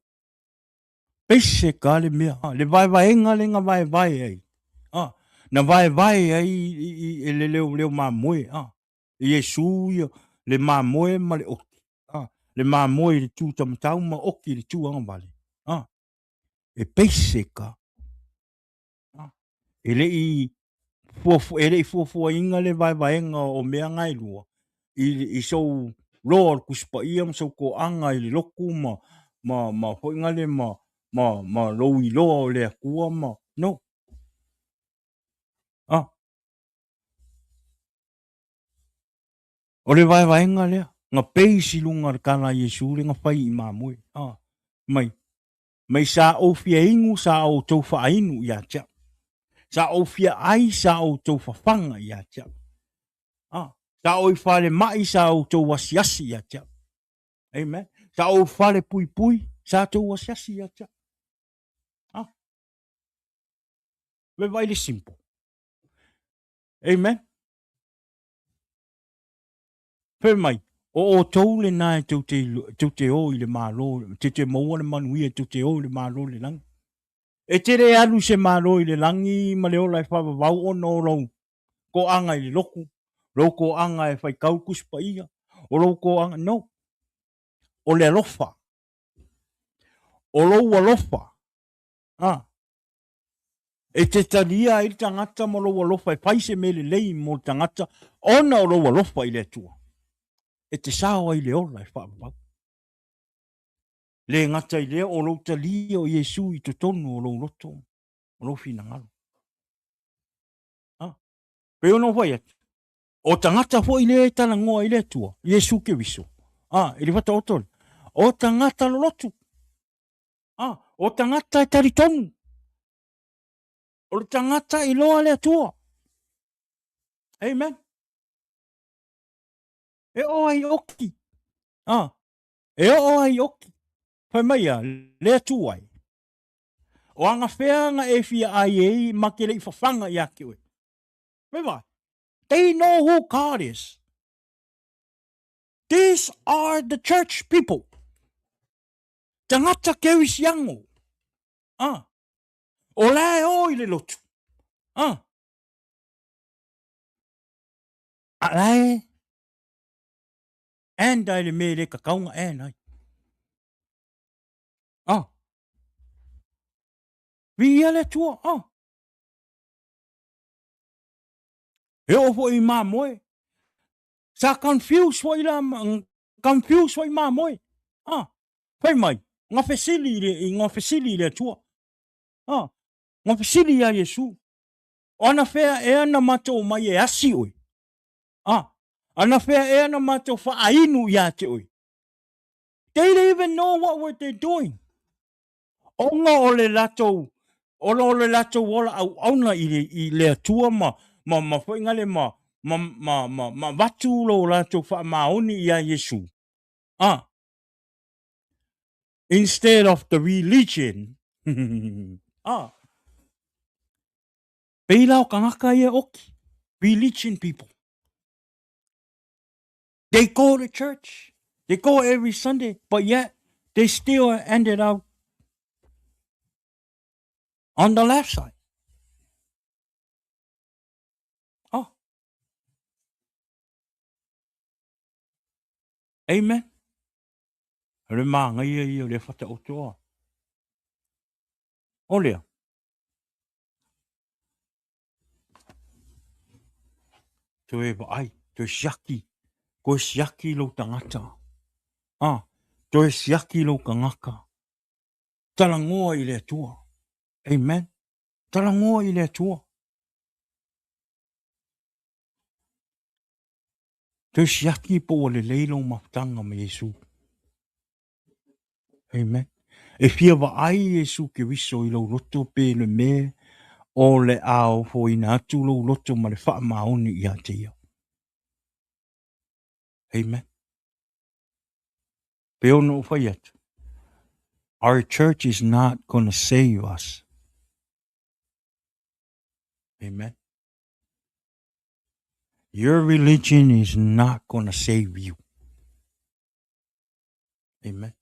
Basic lava le mea, le vaevaega lea na vaevae ai, a, na vaevae ai i le leo, leo mamoe, a, Iesu ia, le mamoe ma le oki, a, le mamoe i le tu tamatau ma oki i le tu agavale, a, e basic lava. E le i fuafua, e le i fuafuaina le vaevaega o mea na e lua i, i sou loa o le Tusi Paia ma sou toaga i le lotu ma, ma, ma foi nale ma, ma, ma lou iloa o le Atua ma, no. Ah. O le vaevaega lea, na base i luga o le tala a Iesu lea na fai i mamoe. Ah. Mai, mai sa ou fia inu, sa outou faainu ia te au. Sa ou fia ai, sa outou fafaga ia te au. Ah, sa ou i falemai, sa outou asiasi ia te au. Amen. Sa ou fale puipui, sa outou asiasi ia te au. Ah. Ve vai le simple. Amen. Fai mai, o outou lena e tou te, tou te o i le Malo, tou te maua le manuia, tou te o i le Malo i le lagi. E te le alu i se Malo i le lagi ma le ola e faavavau ona o lou toaga i le lotu, lou toaga e faitau Tusi Paia, o lou toaga, no. O le alofa. O lou alofa. Ah. E te talia ai le tagata ma lou alofa e fai se mea lelei mo le tagata ona o lou alofa i le Atua. E te sao ai le ola e faavavau. Le gata i lea o lou talia o Iesu i totonu o lou loto, o lou finagalo. Ha? Pei ona ou fai atu, o tagata foi lea e talanoa i le Atua, Iesu Keriso, ah, i le Whataoto, o tagata lolotu. Ah, o tagata e talitonu. O le tagata i loa le Atua. Amen. E oo ai oki. Ah, e oo ai oki. Fai mai a, le Atua ai. O anga whea nga e fia ai ei ma ke lei whawhanga i a ke oe. Mai vai. They know who God is. These are the church people. Tangata kerisiano. Ah. O la e o i le lotu. Ah. A la e. And ai le me le kakaunga and ai. Ah. Vi ia le tua. Ah. E o foi i mamoe. Sa confuse foi la, confuse foi mamoe. Ah. Fai mai, nga fesili i le, nga fesili i le Atua. Ah, nga fesili ia Iesu. O ana whea e ana matou mai e asi oe. Ah, ana whea e ana matou whaainu ia te oe. They didn't even know what were they doing. Ona o le latou, ona o le latou ola auauna i le, i le Atua ma, ma, ma foi ngale ma, ma, ma, ma, ma vatu lo latou whaamaoni ia Iesu. Ah, instead of the religion. ah. Pei la o kangaka ia oki. Religion people. They go to church. They go every Sunday, but yet they still ended up on the left side. Oh. Amen. O le māngaia ia o le whataotoa. O lea. Toe vaai, toe siaki, koe siaki lou tagata. Ah, toe siaki lou tagata. Talanoa i le Atua. Amen. Talanoa i le Atua. Toe siaki po ua lelei lou mafutaga ma Iesu. Amen. E fia vaai Iesu Keriso i lou loto pe le mea O le a ofoina atu lou loto ma le faamaoni ia te ia. Amen. Pei ona ou fai atu, our church is not gonna save us. Amen. Your religion is not gonna save you. Amen.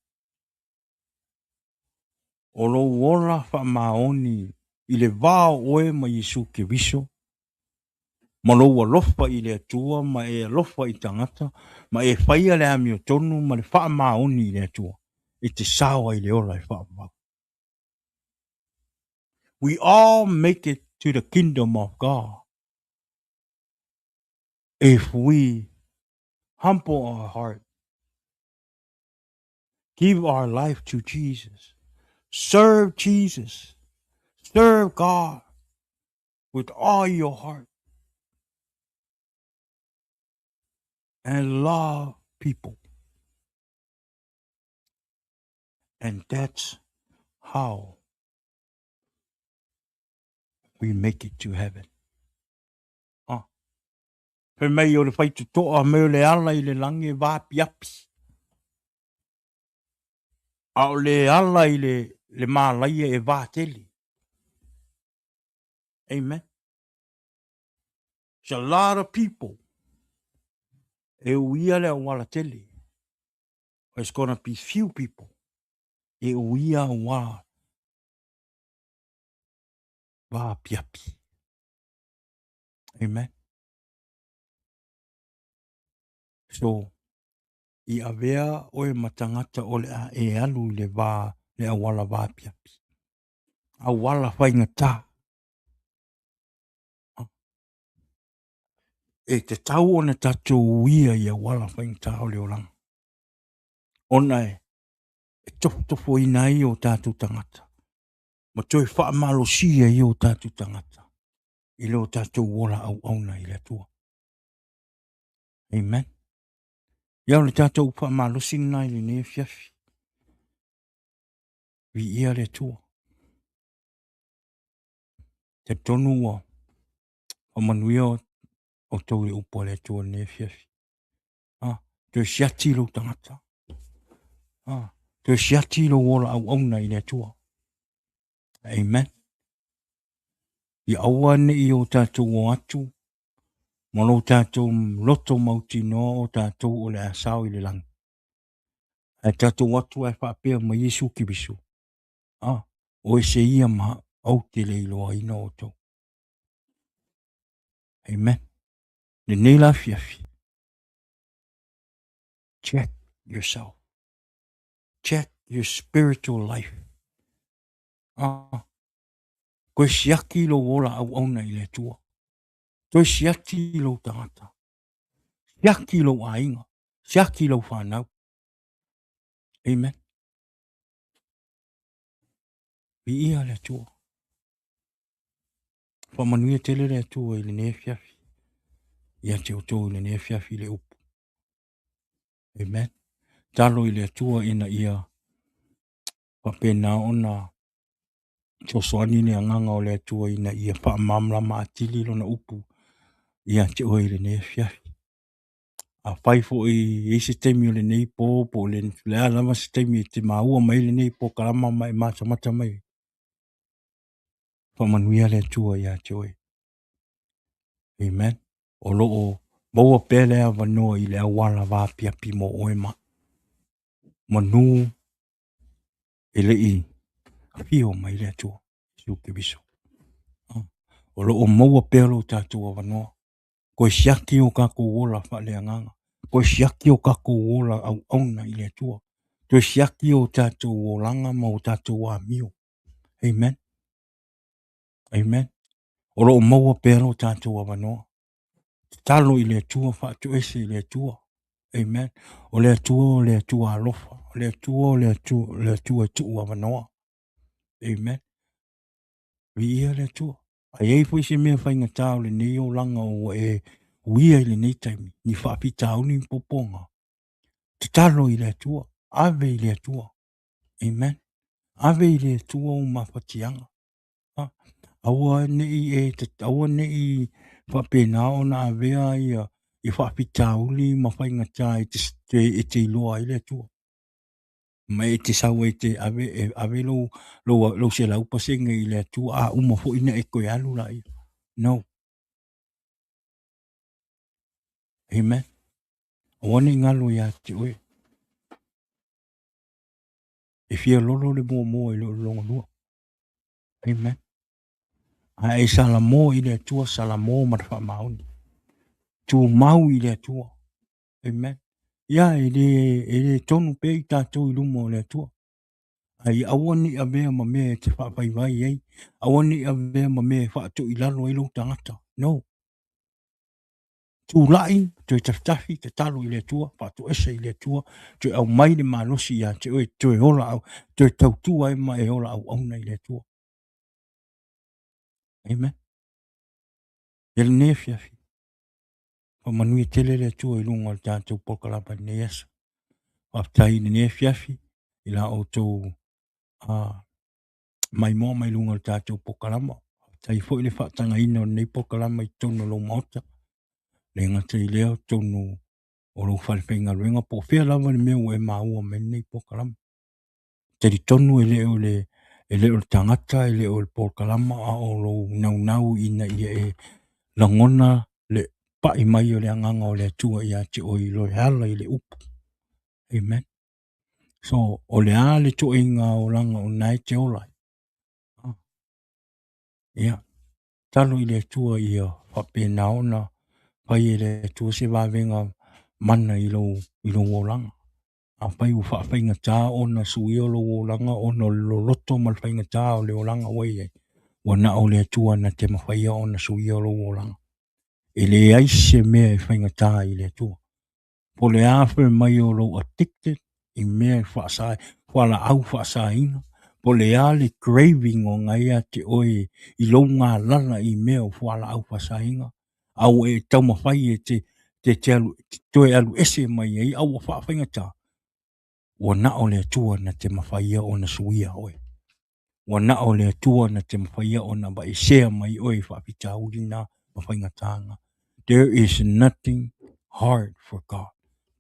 O lou ola faamaoni i le va o oe ma Iesu Keriso, ma lou alofa i le Atua ma e alofa i tagata, ma e faia le amiotonu ma le faamaoni i le Atua, e te sao ai i le ola e faavavau. We all make it to the kingdom of God if we humble our heart, give our life to Jesus, serve Jesus, serve God with all your heart, and love people. And that's how we make it to heaven. Ah. Fai mai o le faitotoa mai o le ala i le lagi e vaapiapi. A o le ala i le, le malaia e vatele. Amen. There's a lot of people e uia le auala tele. There's gonna be few people e uia auala vaapiapi. Amen. So, i avea oe ma tagata o le a e alu i le va, le auala vaapiapi. Auala faigata. E tatau ona tatou uia i auala faigata o le olaga. Ona e, e tofotofoina ai o tatou tagata ma toe faamalosia ai o tatou tagata i lo tatou ola auauna i le Atua. Amen. Ia o le tatou faamalosi lena i lenei afiafi. Viia le Atua. Talitonu ua faamanuia outou i le upu a le Atua i lenei afiafi. Ah, toe siati lou tagata. Ah, toe siati lou ola auauna i le Atua. Amen. Ia aua ne i o tatou o atu ma lo tatou loto mautinoa o tatou o le a sao i le lagi. Ae tatou atu ae faapea mai Iesu Keriso, ah, o ese ia ma ou te le iloaina outou. Amen. Lenei la afiafi. Check yourself. Check your spiritual life. Ah, koe siaki lou ola auauna i le Atua. Toe siaki lou tagata. Siaki lou aiga. Siaki lou whanau. Amen. Viia le Atua. Whamanuia tele le Atua i lenei afiafi. Ia te outou i lenei afiafi i le upu. Amen. Talo i le Atua ina ia faapena ona fesoasoani le agaga o le Atua ina ia faamalamalama atili lona upu ia te oe i lenei afiafi. Afai foi e i ai se taimi o lenei po po o le le a lava se taimi e te maua mai ai lenei polokalama ma e matamata mai ai, faamanuia le Atua ia te oe. Amen. O lo o maua pea le avanoa i le auala vaapiapi mo oe ma manu e le i afio mai le Atua, Iesu Keriso. O lo o maua pea lo tatou avanoa. Koe siaki o kakou ola faaleagaga. Koe siaki o kakou ola auauna i le Atua. Toe siaki o tatou olaga ma o tatou amio. Amen. Amen. O lo o maua pea lo tatou avanoa. Tatalo i le Atua, faatoese i le Atua. Amen. O le Atua o le Atua alofa. O le Atua o le Atua, o le Atua e tuu avanoa. Amen. Viia le Atua. A i ai foi se mea faigata o lenei olaga ua e uia i lenei taimi, ni faafitauli ma popoga, tatalo i le Atua, ave i le Atua. Amen. Ave i le Atua ou mafatiaga. Aua ne i e aua ne i faapena ona avea ia i faafitauli ma faigata e te e te iloa ai le Atua. Ma e te sau ai e te ave e ave lou lou lou 100% i le Atua, a uma foi ona e toe alu laia. No. Amen. Aua ne i galo ia te oe. E fia lolo le muamua i lo le longalua. Amen. A e salamo i le Atua, salamo ma le faamaoni. Tumau i le Atua. Amen. Ia, e le, e le tonu pea i tatou i luma o le Atua. Ai aua ne i avea ma mea e te faafaivai ai. Aua ne i avea ma mea e faatoilalo ai lou tagata. No. Tulai, toe tafitafi, tatalo i le Atua, faatoese i le Atua, toe aumai le malosi ia te oe, toe ola au, toe tautua ai ma e ola auauna i le Atua. Amen. Ia lenei afiafi, faamanuia tele le Atua i luga o le tatou polokalama i lenei aso. Faafetai i lenei afiafi i la outou maimoa mai luga o le tatou polokalama. Faafetai foi le faatagaina o lenei polokalama i totonu o lou maota. Le gata i lea, o totonu o lou falefaigaluega po o fea lava le mea ua e maua mai lenei polokalama. Talitonu e le o le e le o le tagata, e le o le polokalama, a o lou naunau ina ia e lagona le pai mai o le agaga o le Atua ia te oe i lo e ala i le upu. Amen. So, o le a le toaiga olaga o na e te ola ai? Ah. Ia, talo i le Atua ia faapena ona fai e le Atua se vavega mana i lou, i lou olaga. Afai ua faafaigata ona suia lou olaga ona o le loloto ma le faigata o le olaga ua i ai, ua na o le Atua na te mafaia ona suia lou olaga. E leai se mea e faigata i le Atua. Po o le a fai mai o lou addicted i mea e faasa, fualaau faasaina, po o le a le craving o na ia te oe i lou galala i mea o fualaau faasaina, a ua e taumafai e te, te, te, alu, te toe alu ese mai ai, a ua faafaigata, ua na o le Atua na te mafaia ona suia oe. Ua na o le Atua na te mafaia ona vaesea mai oe i faafitauli na ma faigata na. There is nothing hard for God.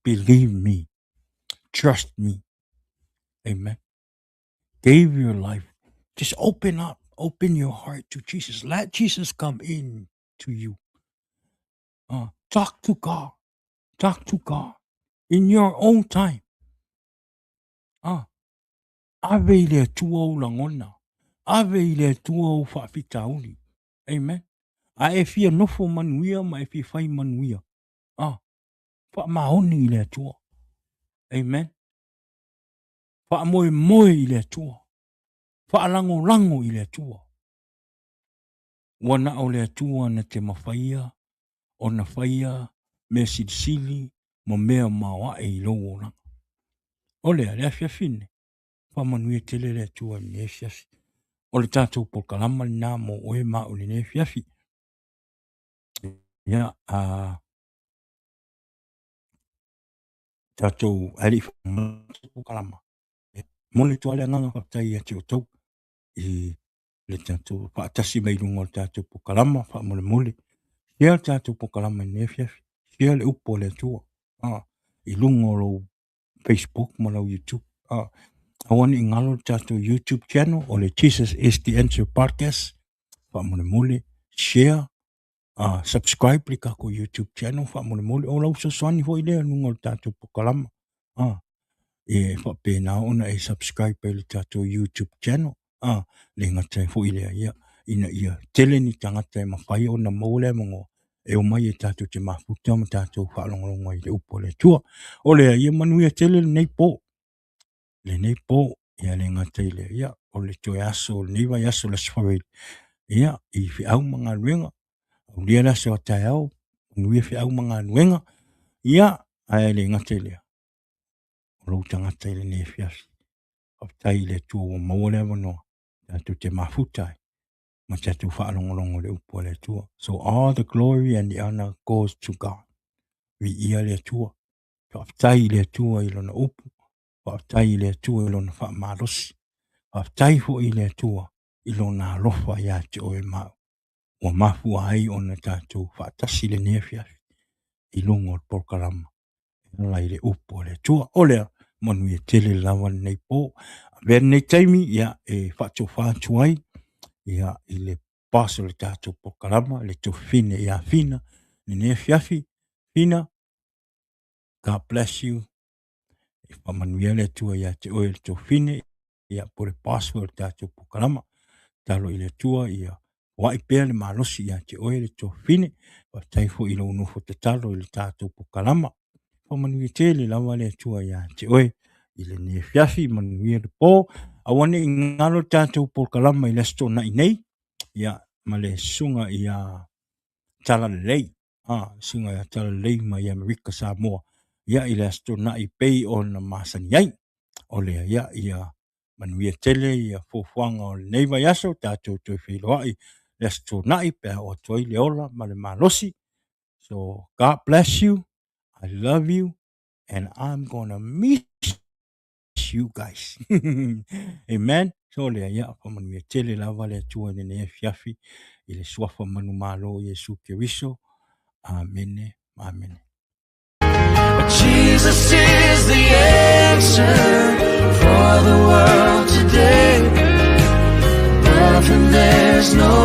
Believe me. Trust me. Amen. Gave your life. Just open up. Open your heart to Jesus. Let Jesus come in to you. Talk to God. Talk to God in your own time. Ave i le Atua ou lagona. Ave i le Atua ou faafitauli. Amen. A e fia nofo manuia ma e fia fai manuia. Ah, faamaoni i le Atua. Amen. Faamoemoe i le Atua. Faalagolago i le Atua. Ua na o le Atua na te mafaia ona faia mea silisili ma mea maoae i lou olaga. O lea, le afiafi nei, faamanuia tele le Atua i lenei afiafi. O le tatou polokalama lena mo oe ma au i lenei afiafi. Ia, a tatou ae le i polokalama, momoli atu lava le agaga faafetai ia te outou i le tatou faatasi mai luga o le tatou polokalama faamolemole. Share le tatou polokalama i lenei afiafi. Share le upu a le Atua i luga o lou Facebook ma lau YouTube. Aua ne i galo le tatou YouTube channel o le Jesus is the Answer Podcast. Faamolemole, share, subscribe le tatou YouTube channel faamolemole. O lau fesoasoani foi lea i luga o le tatou polokalama. E faapena ona e subscribe ai le tatou YouTube channel. Le gata ai foi lea, ia, ina ia tele ni tagata e mafai ona maua le avanoa e omai e tatou te mafuta ma tatou faalogologo ai i le upu a le Atua. O lea, ia manuia tele lenei po. Lenei po, ia le gata i lea, ia, o le toe aso o lenei vaiaso le Aso Faraile, ia, i feau ma galuega, aulia le aso a taeao, manuia feau ma galuega, ia, ae le gata i lea, o lou tagata i lenei afiafi. Faafetai i le Atua ua maua le avanoa tatou te mafuta ai ma tatou faalogologo i le upu a le Atua. So all the glory and the honor goes to God. Viia le Atua. Faafetai i le Atua i lona upu. Faafetai i le Atua i lona faamalosi. Faafetai foi i le Atua i Lona alofa ia te oe ma au, ua mafua ai ona tatou faatasi i lenei afiafi i luga o le polokalama e ala i le upu a le Atua. O lea, manuia tele lava lenei po. Avea lenei taimi ia, e faatofa atu ai ia, i le boss o le tatou polokalama, le tuafafine ia Fina, lenei afiafi. Fina, God bless you. E faamanuia le Atua ia te oe le tuafafine, ia po o le boss foi o le tatou polokalama. Tatalo i le Atua ia foai pea le malosi ia te oe le tuafafine. Faafetai foi i lou nofo tatalo i le tatou polokalama. Faamanuia tele lava le Atua ia te oe i lenei afiafi, manuia le po. Aua ne i galo le tatou polokalama i le Aso Toonai nei, ia, ma le susuga ia Talalelei, a, susuga ia Talalelei mai Amerika Samoa, ia, i le Aso Toonai pei ona masani ai. O lea, ia, ia manuia tele ia fuafuaga o lenei vaiaso, tatou toe feiloai le Aso Toonai pe a oo atu ai le ola ma le malosi. So, God bless you. I love you. And I'm gonna miss you guys. Amen. So lea, ia, faamanuia tele lava le Atua i lenei afiafi i le suafa manumalo o Iesu Keriso. Amene, amene. Jesus is the answer for the world today. Above him there's no